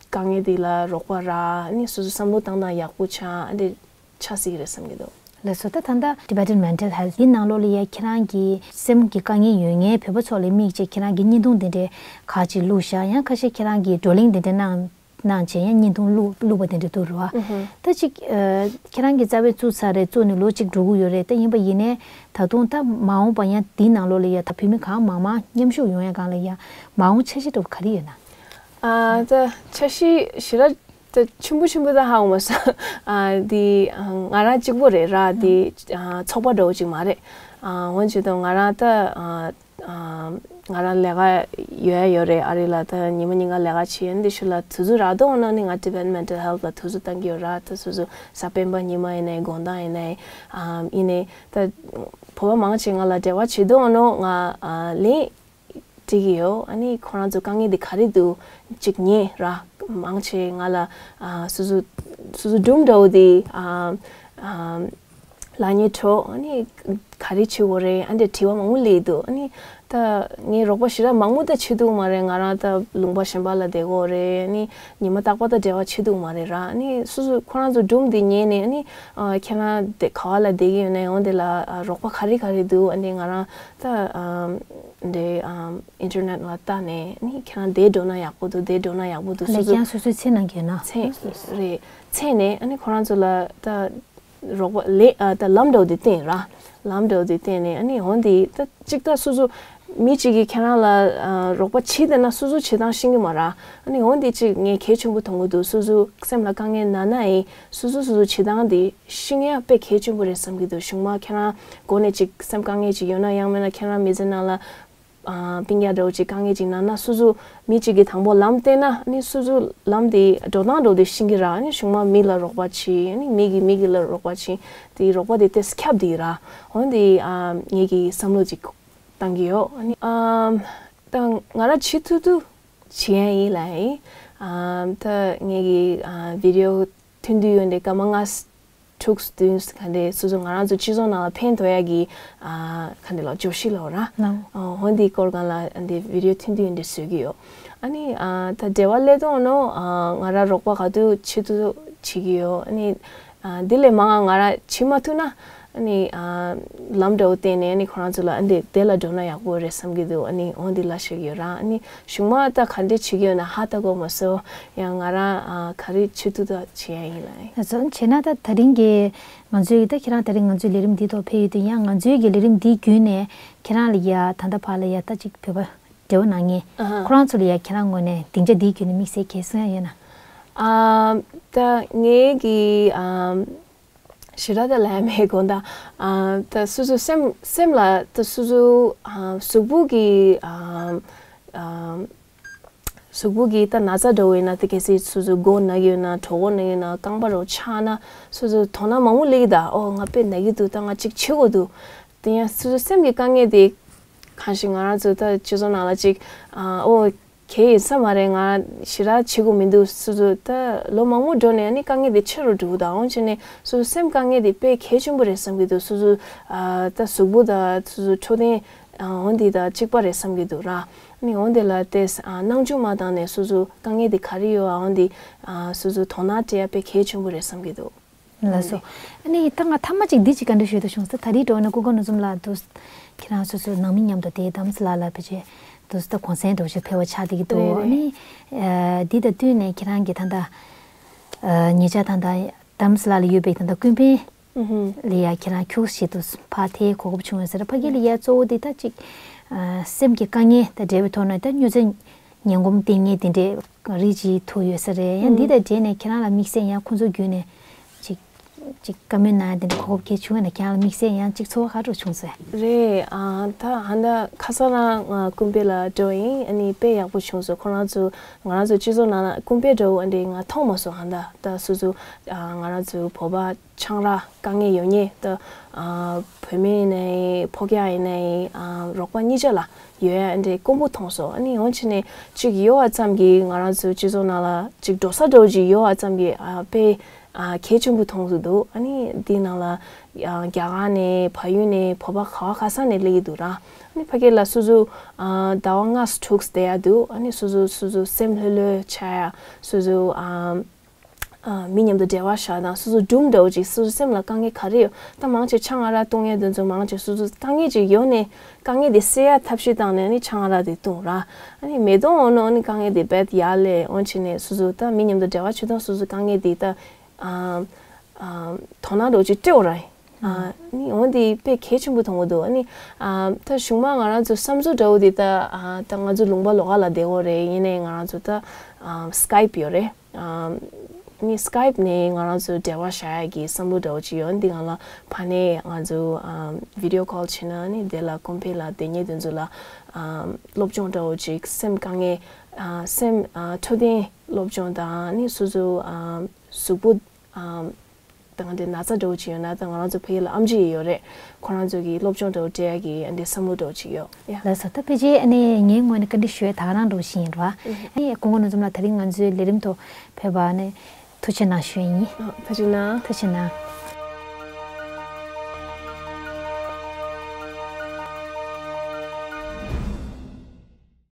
དཀའ་ངལ་འདི་ལ་རོགས་པ་རག་ཨ་ནི་སོ་སོ་བསམ་བློ་བཏང་སྟངས་ཡག་པོ་ཆགས་ཨ་འདྲས་ཆགས་སྲིད་ཀྱི་རེད་བསམ་གྱི་འདུག་ལགས་སོ། ད་ད་ལྟ་Tibetan Mental Health འདི་ནང་ལོགས་ལ་ཡ་ཁྱེད་རང་གི་སེམས་ཀྱི་དཀའ་ངལ་ཡོད་མཁན་བོད་པ་ཚོ་ལ་དམིགས་བྱས་ཁྱེད་རང་གི་བརྙན་ཐུང་དེ་འདྲས་ག་ཅིག་བླུགས་བཞག་ཡང་ཁ་ཤས་ཁྱེད་རང་གི་བགྲོ་གླེང་དེ་འདྲས་གནང་གནང་བྱས་ཡང་བརྙན་ཐུང་བླུགས་བླུགས་པ་དེ་འདྲས་འདུག་རེད་བ། ད་ཅིག་ཨ་ཁྱེད་རང་གི་རྩ་བའི་བཙུགས་ཚར་རེད། བཙུགས་ནས་ལོ་གཅིག་འགྲོ་གི་ཡོད་རེད། ད་ཡིན་པ་ཡིན་ནའི་ད་དུང་ད་མ་འོངས་པ་ཡང་འདི་ནང་ལོགས་ལ་ཡ་ད་བོད་མི་གང་མང་མང་མཉམ་ཞུགས་ཡོང་ཡ་སྒང་ལ་ཡ་མ་འོངས་འཆར་གཞི་འདྲ་བོ་ག་རེ་ཡོད་ན། ཨ་ད་འཆར་གཞི་ཞེ་དྲག་ད་ཆེན་པོ་ཆེན་པོ་ད་ཧ་གོ་མ་སོང་། ཨ་འདི་ཨ་ང་རང་གཅིག་པོ་རེད་ར། འདི་ཨ་ཚོགས་པ་འདྲ་བོ་ཅིག་མ་རེད། ཨ་འོན་ཀྱང་ད་ང་རང་ད་ཨ་ཨ་ང་རང་ལས་ཀ་ཡོད་ཡ་ཡོད་རེད། ཨ་རི་ལ་ད་ཉི་མ་ཉིན་གང་ལས་ཀ་བྱེད་ཡ་འདི་ཤུལ་ལ་དུས་ཚོད་རག་དུས་ནང་ནས་ང་Tibetan Mental Health ལ་དུས་ཚོད་བཏང་གི་ཡོད་ར། ད་སོ་སོ་གཟའ་སྤེན་པ་ཉི་མ་ཡིན་ནའི་དགོང་དག་ཡིན་ནའི་ཨ་ཡིན་ནའི་ད་བོད་པ་མང་ཆེ་ང་ལ་འབྲེལ་བ་བྱེད་དུས་ནང་ང་ཨ་ལན་འབྲི་གི་ཡོད། ཨ་ནི་ཁོ་རང་ཚོ་དཀའ་ངལ་འདི་ག་རེ་འདུག་ཅིག་ཉན་ར། མང་ཆེ་ང་ལ་ཨ་སོ་སོ་སོ་སོ་སྒྲུང་འདྲ་བོ་འདི་ཨ་ཨ་ལབ་སྙིང་བྲོ། ཨ་ནི་ག་རེ་བྱེད་དགོས་རེད་ཨ་འདྲས་དྲི་བ་མང་པོ་སླེབས་འདུག་ཨ་ནི་ད་ངས་རོགས་པ་ཞེ་དྲག་མང་པོ་ད་བྱེད་ཐུབ་མ་རེད། ང་རང་ད་ལུང་པ་གཞན་པ་ལ་བསྡད་དགོས་རེད། ཨ་ནི་ཉི་མ་རྟག་པར་ད་འབྲེལ་བ་བྱེད་ཐུབ་མ་རེད་ར། ཨ་ནི་སོ་སོ་ཁོ་རང་ཚོ་སྒྲུང་འདི་ཉན་ནས་ཨ་ནི་ཨ་ཁྱེད་རང་དེ་ག་བ་ལ་བསྡད་ཀྱི་ཡོད་ན་ཡང་དེ་ལ་ཨ་རོགས་པ་ག་རེ་ག་རེ་འདུག་ཨ་ནི་ང་རང་ད་ཨ་འདྲའི་ཨ་ཨིན་ཊར་ནེཊ་ལ་བལྟས་ནས་ཨ་ནི་ཁྱེད་རང་དེ་འགྲོ་ན་ཡག་པོ་འདུག་དེ་འགྲོ་ན་ཡག་པོ་འདུག་སོ་ལས་སོ་ཀྱང་སོ་སོའི་ཚེ་ནང་གི་ཡོད་ན། ཚེ་རེད། ཚེ་ནས་ཨ་ནི་ཁོ་རང་ཚོ་ལ་ད་རོགས་པ་ལས་ཨ་ད་ལམ་འདྲ་བོ་དེ་བསྟན་ར། ལམ་འདྲ་བོ་དེ་བསྟན་ནས་ཨ་ནི་འོན་ཏེ་ད་གཅིག་ད་སོ་སོ་མི་གཅིག་གིས་ཁྱེད་རང་ལ་ཨ་རོགས་པ་བྱེད་བསྡད་ན་སོ་སོ་བྱེད་སྟངས་ཤེས་ཀྱི་མ་ར། ཨ་ནི་འོན་ཏེ་གཅིག་ངས་གལ་ཆེན་པོ་མཐོང་གི་འདུག་སོ་སོ་སེམས་ལ་དཀའ་ངལ་ན་ན་ཡིན་སོ་སོ་སོ་སོ་བྱེད་སྟངས་དེ་ཤེས་ཡ་དཔེ་གལ་ཆེན་པོ་རེད་བསམ་གྱི་འདུག་གཞུག་མ་ཁྱེད་རང་མགོ་ནས་གཅིག་སེམས་དཀའ་ངལ་ཅིག་ཡོད་ན་ཡང་མིན་ན་ཁྱེད་རང་མི་ཚེ་ནང་ལ་ཨ་སྤུན་ཀྱག་འདྲ་བོ་ཅིག་དཀའ་ངལ་ཅིག་ན་ན་སོ་སོ་མི་གཅིག་གིས་དང་པོ་ལམ་བསྟན་ན་ཨ་ནི་སོ་སོ་ལམ་དེ་འགྲོ་སྟངས་འདྲ་བོ་དེ་ཤེས་ཀྱི་ར། ཨ་ནི་གཞུག་མ་མི་ལ་རོགས་པ་བྱེད། ཨ་ནི་མི་གིས་མི་གི་ལ་རོགས་པ་བྱེད། དེ་རོགས་པ་དེ་ཏོག་ཙམ་ཁྱབ་བསྡད་ཀྱི་ར། འོན་ཏེ་ཨ་ངེད་ཀྱིས་བསམ་བློ་ཅིག་བཏང་གི་ཡོད། ཨ་ནི་ཨ་ད་ང་རང་བྱེད་ཐུབ་ཐུབ་བྱེད་ཡ་ཡིན་ལ་ཡིན། ཨ་ད་ངེད་ཀྱི་ཨ་བི་ཌི་ཡོ་ཐུང་ཐུང་ཡོད་འདི་སྐར་མ་ལྔ་དྲུག་བདུན་ག་འདྲས་སོ་སོ་ང་རང་ཚོ་སྤྱི་ཚོགས་ནང་ལ་ཕན་ཐོགས་ཡ་གི་ཨ་ག་འདྲས་ལ་བརྗོད་གཞི་ལ་འོ་ར། ལའོ། ཨ་འོ་འདི་སྐོར་སྒང་ལ་འདི་བི་ཌི་ཡོ་ཐུང་ཐུང་འདི་བཟོ་གི་ཡོད། ཨ་ནི་ཨ་ད་འབྲེལ་བ་སླེབས་དུས་ནོ་ཨ་ང་རང་རོགས་པ་ག་དུས་བྱེད་ཐུབ་བྱེད་ཀྱི་ཡོད། ཨ་ནི་ཨ་འདི་ལས་མང་ང་རང་བྱེད་མ་ཐུབ་ན་ ཨ་ནི་ཨ་ལམ་འདྲ་བོ་བསྟན་ནས་ཨ་ནི་ཁོ་རང་ཚོ་ལ་ཨ་འདི་དེ་ལ་འགྲོ་ན་ཡག་པོ་རེད་བསམ་གྱི་འདུག་ཨ་ནི་འོ་འདི་ལ་ཞིག་ཡོད་ར། ཨ་ནི་གཞུག་མ་ད་ག་འདྲས་བྱེད་ཀྱི་ཡོད་ན་ཧ་ད་གོ་མ་སོ། ཡང་ང་རང་ཨ་ག་རེ་བྱེད་ཐུབ་ཐུབ་བྱེད་ཡ་ཡིན་ལ། ཨ་ཙང་བྱས་ན་ད་ད་རིང་གི་ང་ཚོའི་ད་ཁྱེད་རང་ད་རིང་ང་ཚོའི་ལས་རིམ་འདི་ཐོག་ཕེབས་ཡོད་དུས་ཡང་ང་ཚོའི་གི་ལས་རིམ་འདི་བརྒྱུད་ནས་ཁྱེད་རང་ལ་ཡ་ད་ལྟ་བར་ལ་ཡ་ད་ཅིག་བོད་པ་འབྲེལ་བ་གནང་མཁན་ཨ་ཧ། ཁོ་རང་ཚོ་ལ་ཡ་ཁྱེད་རང་ངོས་ནས་སྡིངས་ཆ་འདིའི་བརྒྱུད་ནས་དམིགས་བསལ་གལ་གསུང་ཡ་ཡོད་ན། ཨ་ད་ངའི་གི་ཨ་ཞེ་དྲག་ད་ལབ་ཡ་མེད། དགོངས་དག་ཨ་ད་སོ་སོ་སེམས་སེམས་ལ་ད་སོ་སོ་ཨ་གཟུགས་པོ་གི་ཨ་ཨ་གཟུགས་པོ་གི་ད་ན་ཚ་འདྲ་བོ་ཡིན་ན་ད་གལ་སྲིད་སོ་སོ་མགོ་ན་གི་ཡོད་ན་གྲོད་ཁོག་ན་གི་ཡོད་ན་རྐང་པ་རོ་ཆག་ན་སོ་སོ་དོ་སྣང་མང་པོ་སླེབས་ཀྱི་ད། ཨོ་ང་དཔེ་ན་གི་འདུག་ད་ང་ཅིག་བྱེད་དགོས་འདུག་དེ་ཡང་སོ་སོ་སེམས་ཀྱི་དཀའ་ངལ་དེ་གང་ཞིག་ང་རང་ཚོ་ད་སྤྱི་ཚོགས་ནང་ལ་ཅིག་ཨ་ཨོ་གལ་ཡིན་ས་མ་རེད། ང་ཞེ་དྲག་བྱེད་དགོས་མི་འདུག་སོ་སོ་ད་ལོ་མང་པོ་འགྲོ་ནས་ཨ་ནི་དཀའ་ངལ་དེ་ཆེ་རུ་འགྲོ་གི་ད། འོན་ཀྱང་ནས་སོ་སོ་སེམས་དཀའ་ངལ་དེ་དཔེ་གལ་ཆེན་པོ་རེད་བསམ་གྱི་འདུག་སོ་སོ་ཨ་ད་གཟུགས་པོ་ད་སོ་སོ་འཕྲོད་བསྟེན་ཨ་འོ་འདི་ད་གཅིག་པ་རེད་བསམ་གྱི་འདུག་ར། ཨ་ནི་འོ་འདི་ལ་ཏེ་ཨ་སྣང་ཆུང་མ་བཏང་ནས་སོ་སོ་དཀའ་ངལ་དེ་ག་རེ་ཡོད་ཨ་འོ་འདི་ཨ་སོ་སོ་དོ་སྣང་སྤྲད་ཡ་དཔེ་གལ་ཆེན་པོ་རེད་བསམ་གྱི་འདུག་ལགས་སོ། ཨ་ནི་ད་ང་ཐ་མ་གཅིག་འདི་གཅིག་བཀའ་འདྲི་ཞུ་འདོད་བྱུང་སོང་། ད་རེས་འགྲོ་ན་ཀུན་དགའ་ནོར་འཛོམས་ལགས་འདུག་ཁྱེད་རང་སོ་སོ་ནང་མི་མཉམ་དུ་དེ་དམ་སྲི་ལགས་ལ་ཕལ་ཆེར་འདུག་ད་གུང་སེང་འདྲ་བོ་ཞིག་ཕེབས་པ་ཆགས་བསྡད་ཀྱི་འདུག་རེད་ཨ་རེད། ནི་ཨ་འདི་དང་བསྟུན་ནས་ཁྱེད་རང་གི་ད་ལྟ་ཨ་ཉེ་ཆར་ད་ལྟ་དམ་སྲི་ལགས་ལ་ཡོད་པའི་ད་ལྟ་ཀུན་ཕན་ཨུ་ཧུམ། ལ་ཡ་ཁྱེད་རང་ཁྱུག་ཞིག་ཏུ་ཕར་ཐེ་གོ་སྐབས་བྱུང་ཡོད་ས་རེད། ཕ་གི་ལ་ཡ་གཙོ་བོ་འདི་ད་ཅིག་ཨ་སེམས་ཀྱི་དཀའ་ངལ་དང་འབྲེལ་བའི་ཐོག་ནས་ད་སྨྱོ་རྫས་ངན་གོམས་བསྟེན་མཁན་དེ་འདྲའི་རིགས་ཅིག་ཐུག་ཡོད་ས་རེད། ཡང་འདི་ཨུ་དང་འབྲེལ་ནས་ཁྱེད་རང་ལ་དམིགས་བསལ་ཡང་ཁོང་ཚོ་བརྒྱུད་ནས་ཅིག་ཅིག་བཀའ་མོལ་གནང་ཡ་དེ་འདྲ་གོ་སྐབས་ཁྱེད་བྱུང་ཡོད་ན་ཁྱེད་རང་ལ་དམིགས་བསལ་ཡང་ཅིག་ཚོར་བ་ག་འདྲ་བྱུང་སོང་། རེད། ཨ་ད་ཧ་ད་ཁ་སང་རང་ང་ཀུན་ཕན་ལ་འགྲོ་ཡིན། ཨ་ནི་དཔེ་ཡག་པོ་བྱུང་སོང་། ཁོ་རང་ཚོ་ང་རང་ཚོ་སྤྱི་ཚོགས་ནང་ལ་ཀུན་ཕན་འདྲ་བོ་ཨ་འདྲས་ང་མཐོང་མ་སོང་། ཧ་ད་ད་སོ་སོ་ཨ་ང་རང་ཚོ་བོད་པ་ཆང་རག་དཀའ་ངལ་ཡོད་མཁན་ད་ཨ་བུད་མེད་ཡིན་ནའི་ཕོ་རྒྱག་ཡིན་ནའི་ཨ་རོགས་པ་གཉིས་ཆ་ལ་ཡོད་ཡ་འདྲའི་དཀོན་པོ་མཐོང་སོང་། ཨ་ནི་འོན་ཆེ་ནས་ཅིག་ཡོད་པ་ཙམ་གྱིས་ང་རང་ཚོའི་སྤྱི་ཚོགས་ནང་ལ་ཅིག་འགྲོ་ས་འདྲ་བོ་ཅིག་ཡོད་པ་ཙམ་གྱིས་ཨ་དཔེ་ཨ་གལ་ཆེན་པོ་མཐོང་གི་འདུག་ཨ་ནི་འདི་ནང་ལ་ཨ་རྒྱ་གར་ནས་བལ་ཡུལ་ནས་བོད་པ་ག་བ་ག་ས་ནས་སླེབས་ཀྱི་འདུག་ར། ཨ་ནི་ཕ་གི་ལ་སོ་སོ་ཨ་ཟླ་བ་ལྔ་དྲུག་བསྡད་ཡ་འདུག་ཨ་ནི་སོ་སོ་སོ་སོ་སེམས་ལྷོད་ལྷོད་ཆགས་ཡ་སོ་སོ་ཨ། ཨ་མི་མཉམ་དུ་འབྲེལ་བ་བཞག་དང་སོ་སོ་སྒྲུང་འདྲ་བོ་ཅིག་སོ་སོ་སེམས་ལ་དཀའ་ངལ་ག་རེ་ཡོད། ད་མང་ཆེ་ཆང་ཨ་རག་བཏུང་ཡས་དེ་ཚོ་མང་ཆེ་སོ་སོ་དཀའ་ངལ་ཅིག་ཡོད་ནས་དཀའ་ངལ་དེ་སེལ་ཡ་ཐབས་ཤེས་བཏང་ནས་ནི་ཆང་ཨ་རག་དེ་བཏུང་ར། ཨ་ནི་མེ་དོང་འོང་ནོ་ཨ་ནི་དཀའ་ངལ་དེ་རྦད་ཡར་ལས་འོང་བྱས་ནས་སོ་སོ་ད་མི་མཉམ་དུ་འབྲེལ་བ་བྱེད་དང་སོ་སོ་དཀའ་ངལ་དེ་ད་ཨ་ཨ་དོ་སྣང་འདྲ་བོ་ཅིག་སྤྲད་འོ་ར། ཨ་ནི་འོང་དེ་དཔེ་གལ་ཆེན་པོ་མཐོང་གི་འདུག་ཨ་ནི་ཨ་ད་གཞུག་མ་ང་རང་ཚོ་བསམ་ཚུལ་འདྲ་བོ་དེ་ད་ཨ་ད་ང་ཚོ་ལུང་པ་ལོགས་ཀ་ལ་བསྡད་འོ་རེད། ཡིན་ནའི་ང་རང་ཚོ་ད་ཨ་སི་ཀའིབ་ཡོད་རེད། ཨ་ནི་སི་ཀའིབ་ནས་ང་རང་ཚོ་འབྲེལ་བ་བཞག་ཡ་གི་བསམ་བློ་འདྲ་བོ་ཅིག་ཡོད། འདི་ང་ལ་ཕ་ནས་ང་ཚོ་ཨ་བི་ཌི་ཡོ་ཀོལ་བྱས་ན་ནི་དེ་ལ་ཀུན་ཕན་ལ་དེ་ཉིད་དེ་ཚོ་ལ་ཨ་སློབ་སྦྱོང་འདྲ་བོ་ཅིག་སེམས་དཀའ་ངལ་ཨ་སེམས་ཨ་འཕྲོད་བསྟེན་སློབ་སྦྱོང་དང་ནི་སོ་སོ་ཨ་གཟུགས་པོ་ཨ་དང་དེ་ན་ཚ་འདྲ་བོ་ཅིག་ཡོད་ན་ད་ང་རང་ཚོ་ཕ་གི་ལ་ཨེམ་ཆི་ཡོད་རེད། ཁོ་རང་ཚོ་གི་སློབ་སྦྱོང་འདྲ་བོ་སྤྲད་ཡ་གི་ཨ་འདི་བསམ་བློ་འདྲ་བོ་ཅིག་ཡོད་ཡ། ལགས་སོ། ད་ཕལ་ཆེར་ཨ་ནི་ངའི་ངོས་ནས་བཀའ་འདྲི་ཞུ་ཡ་ད་ག་རང་འདྲ་བོ་ཞིག་ཡིན་ར། ཨ་ནི་ཀུན་དགའ་ནོར་འཛོམས་ལགས་ད་རིང་ང་ཚོའི་ལས་རིམ་ཐོག་ཕེབས་པ་ཨ་ནི་ཐུགས་རྗེ་གནང་ཞུ་ཡ་ཡིན། ཨ་ཐུགས་རྗེ་གནང་། ཐུགས་རྗེ་གནང་།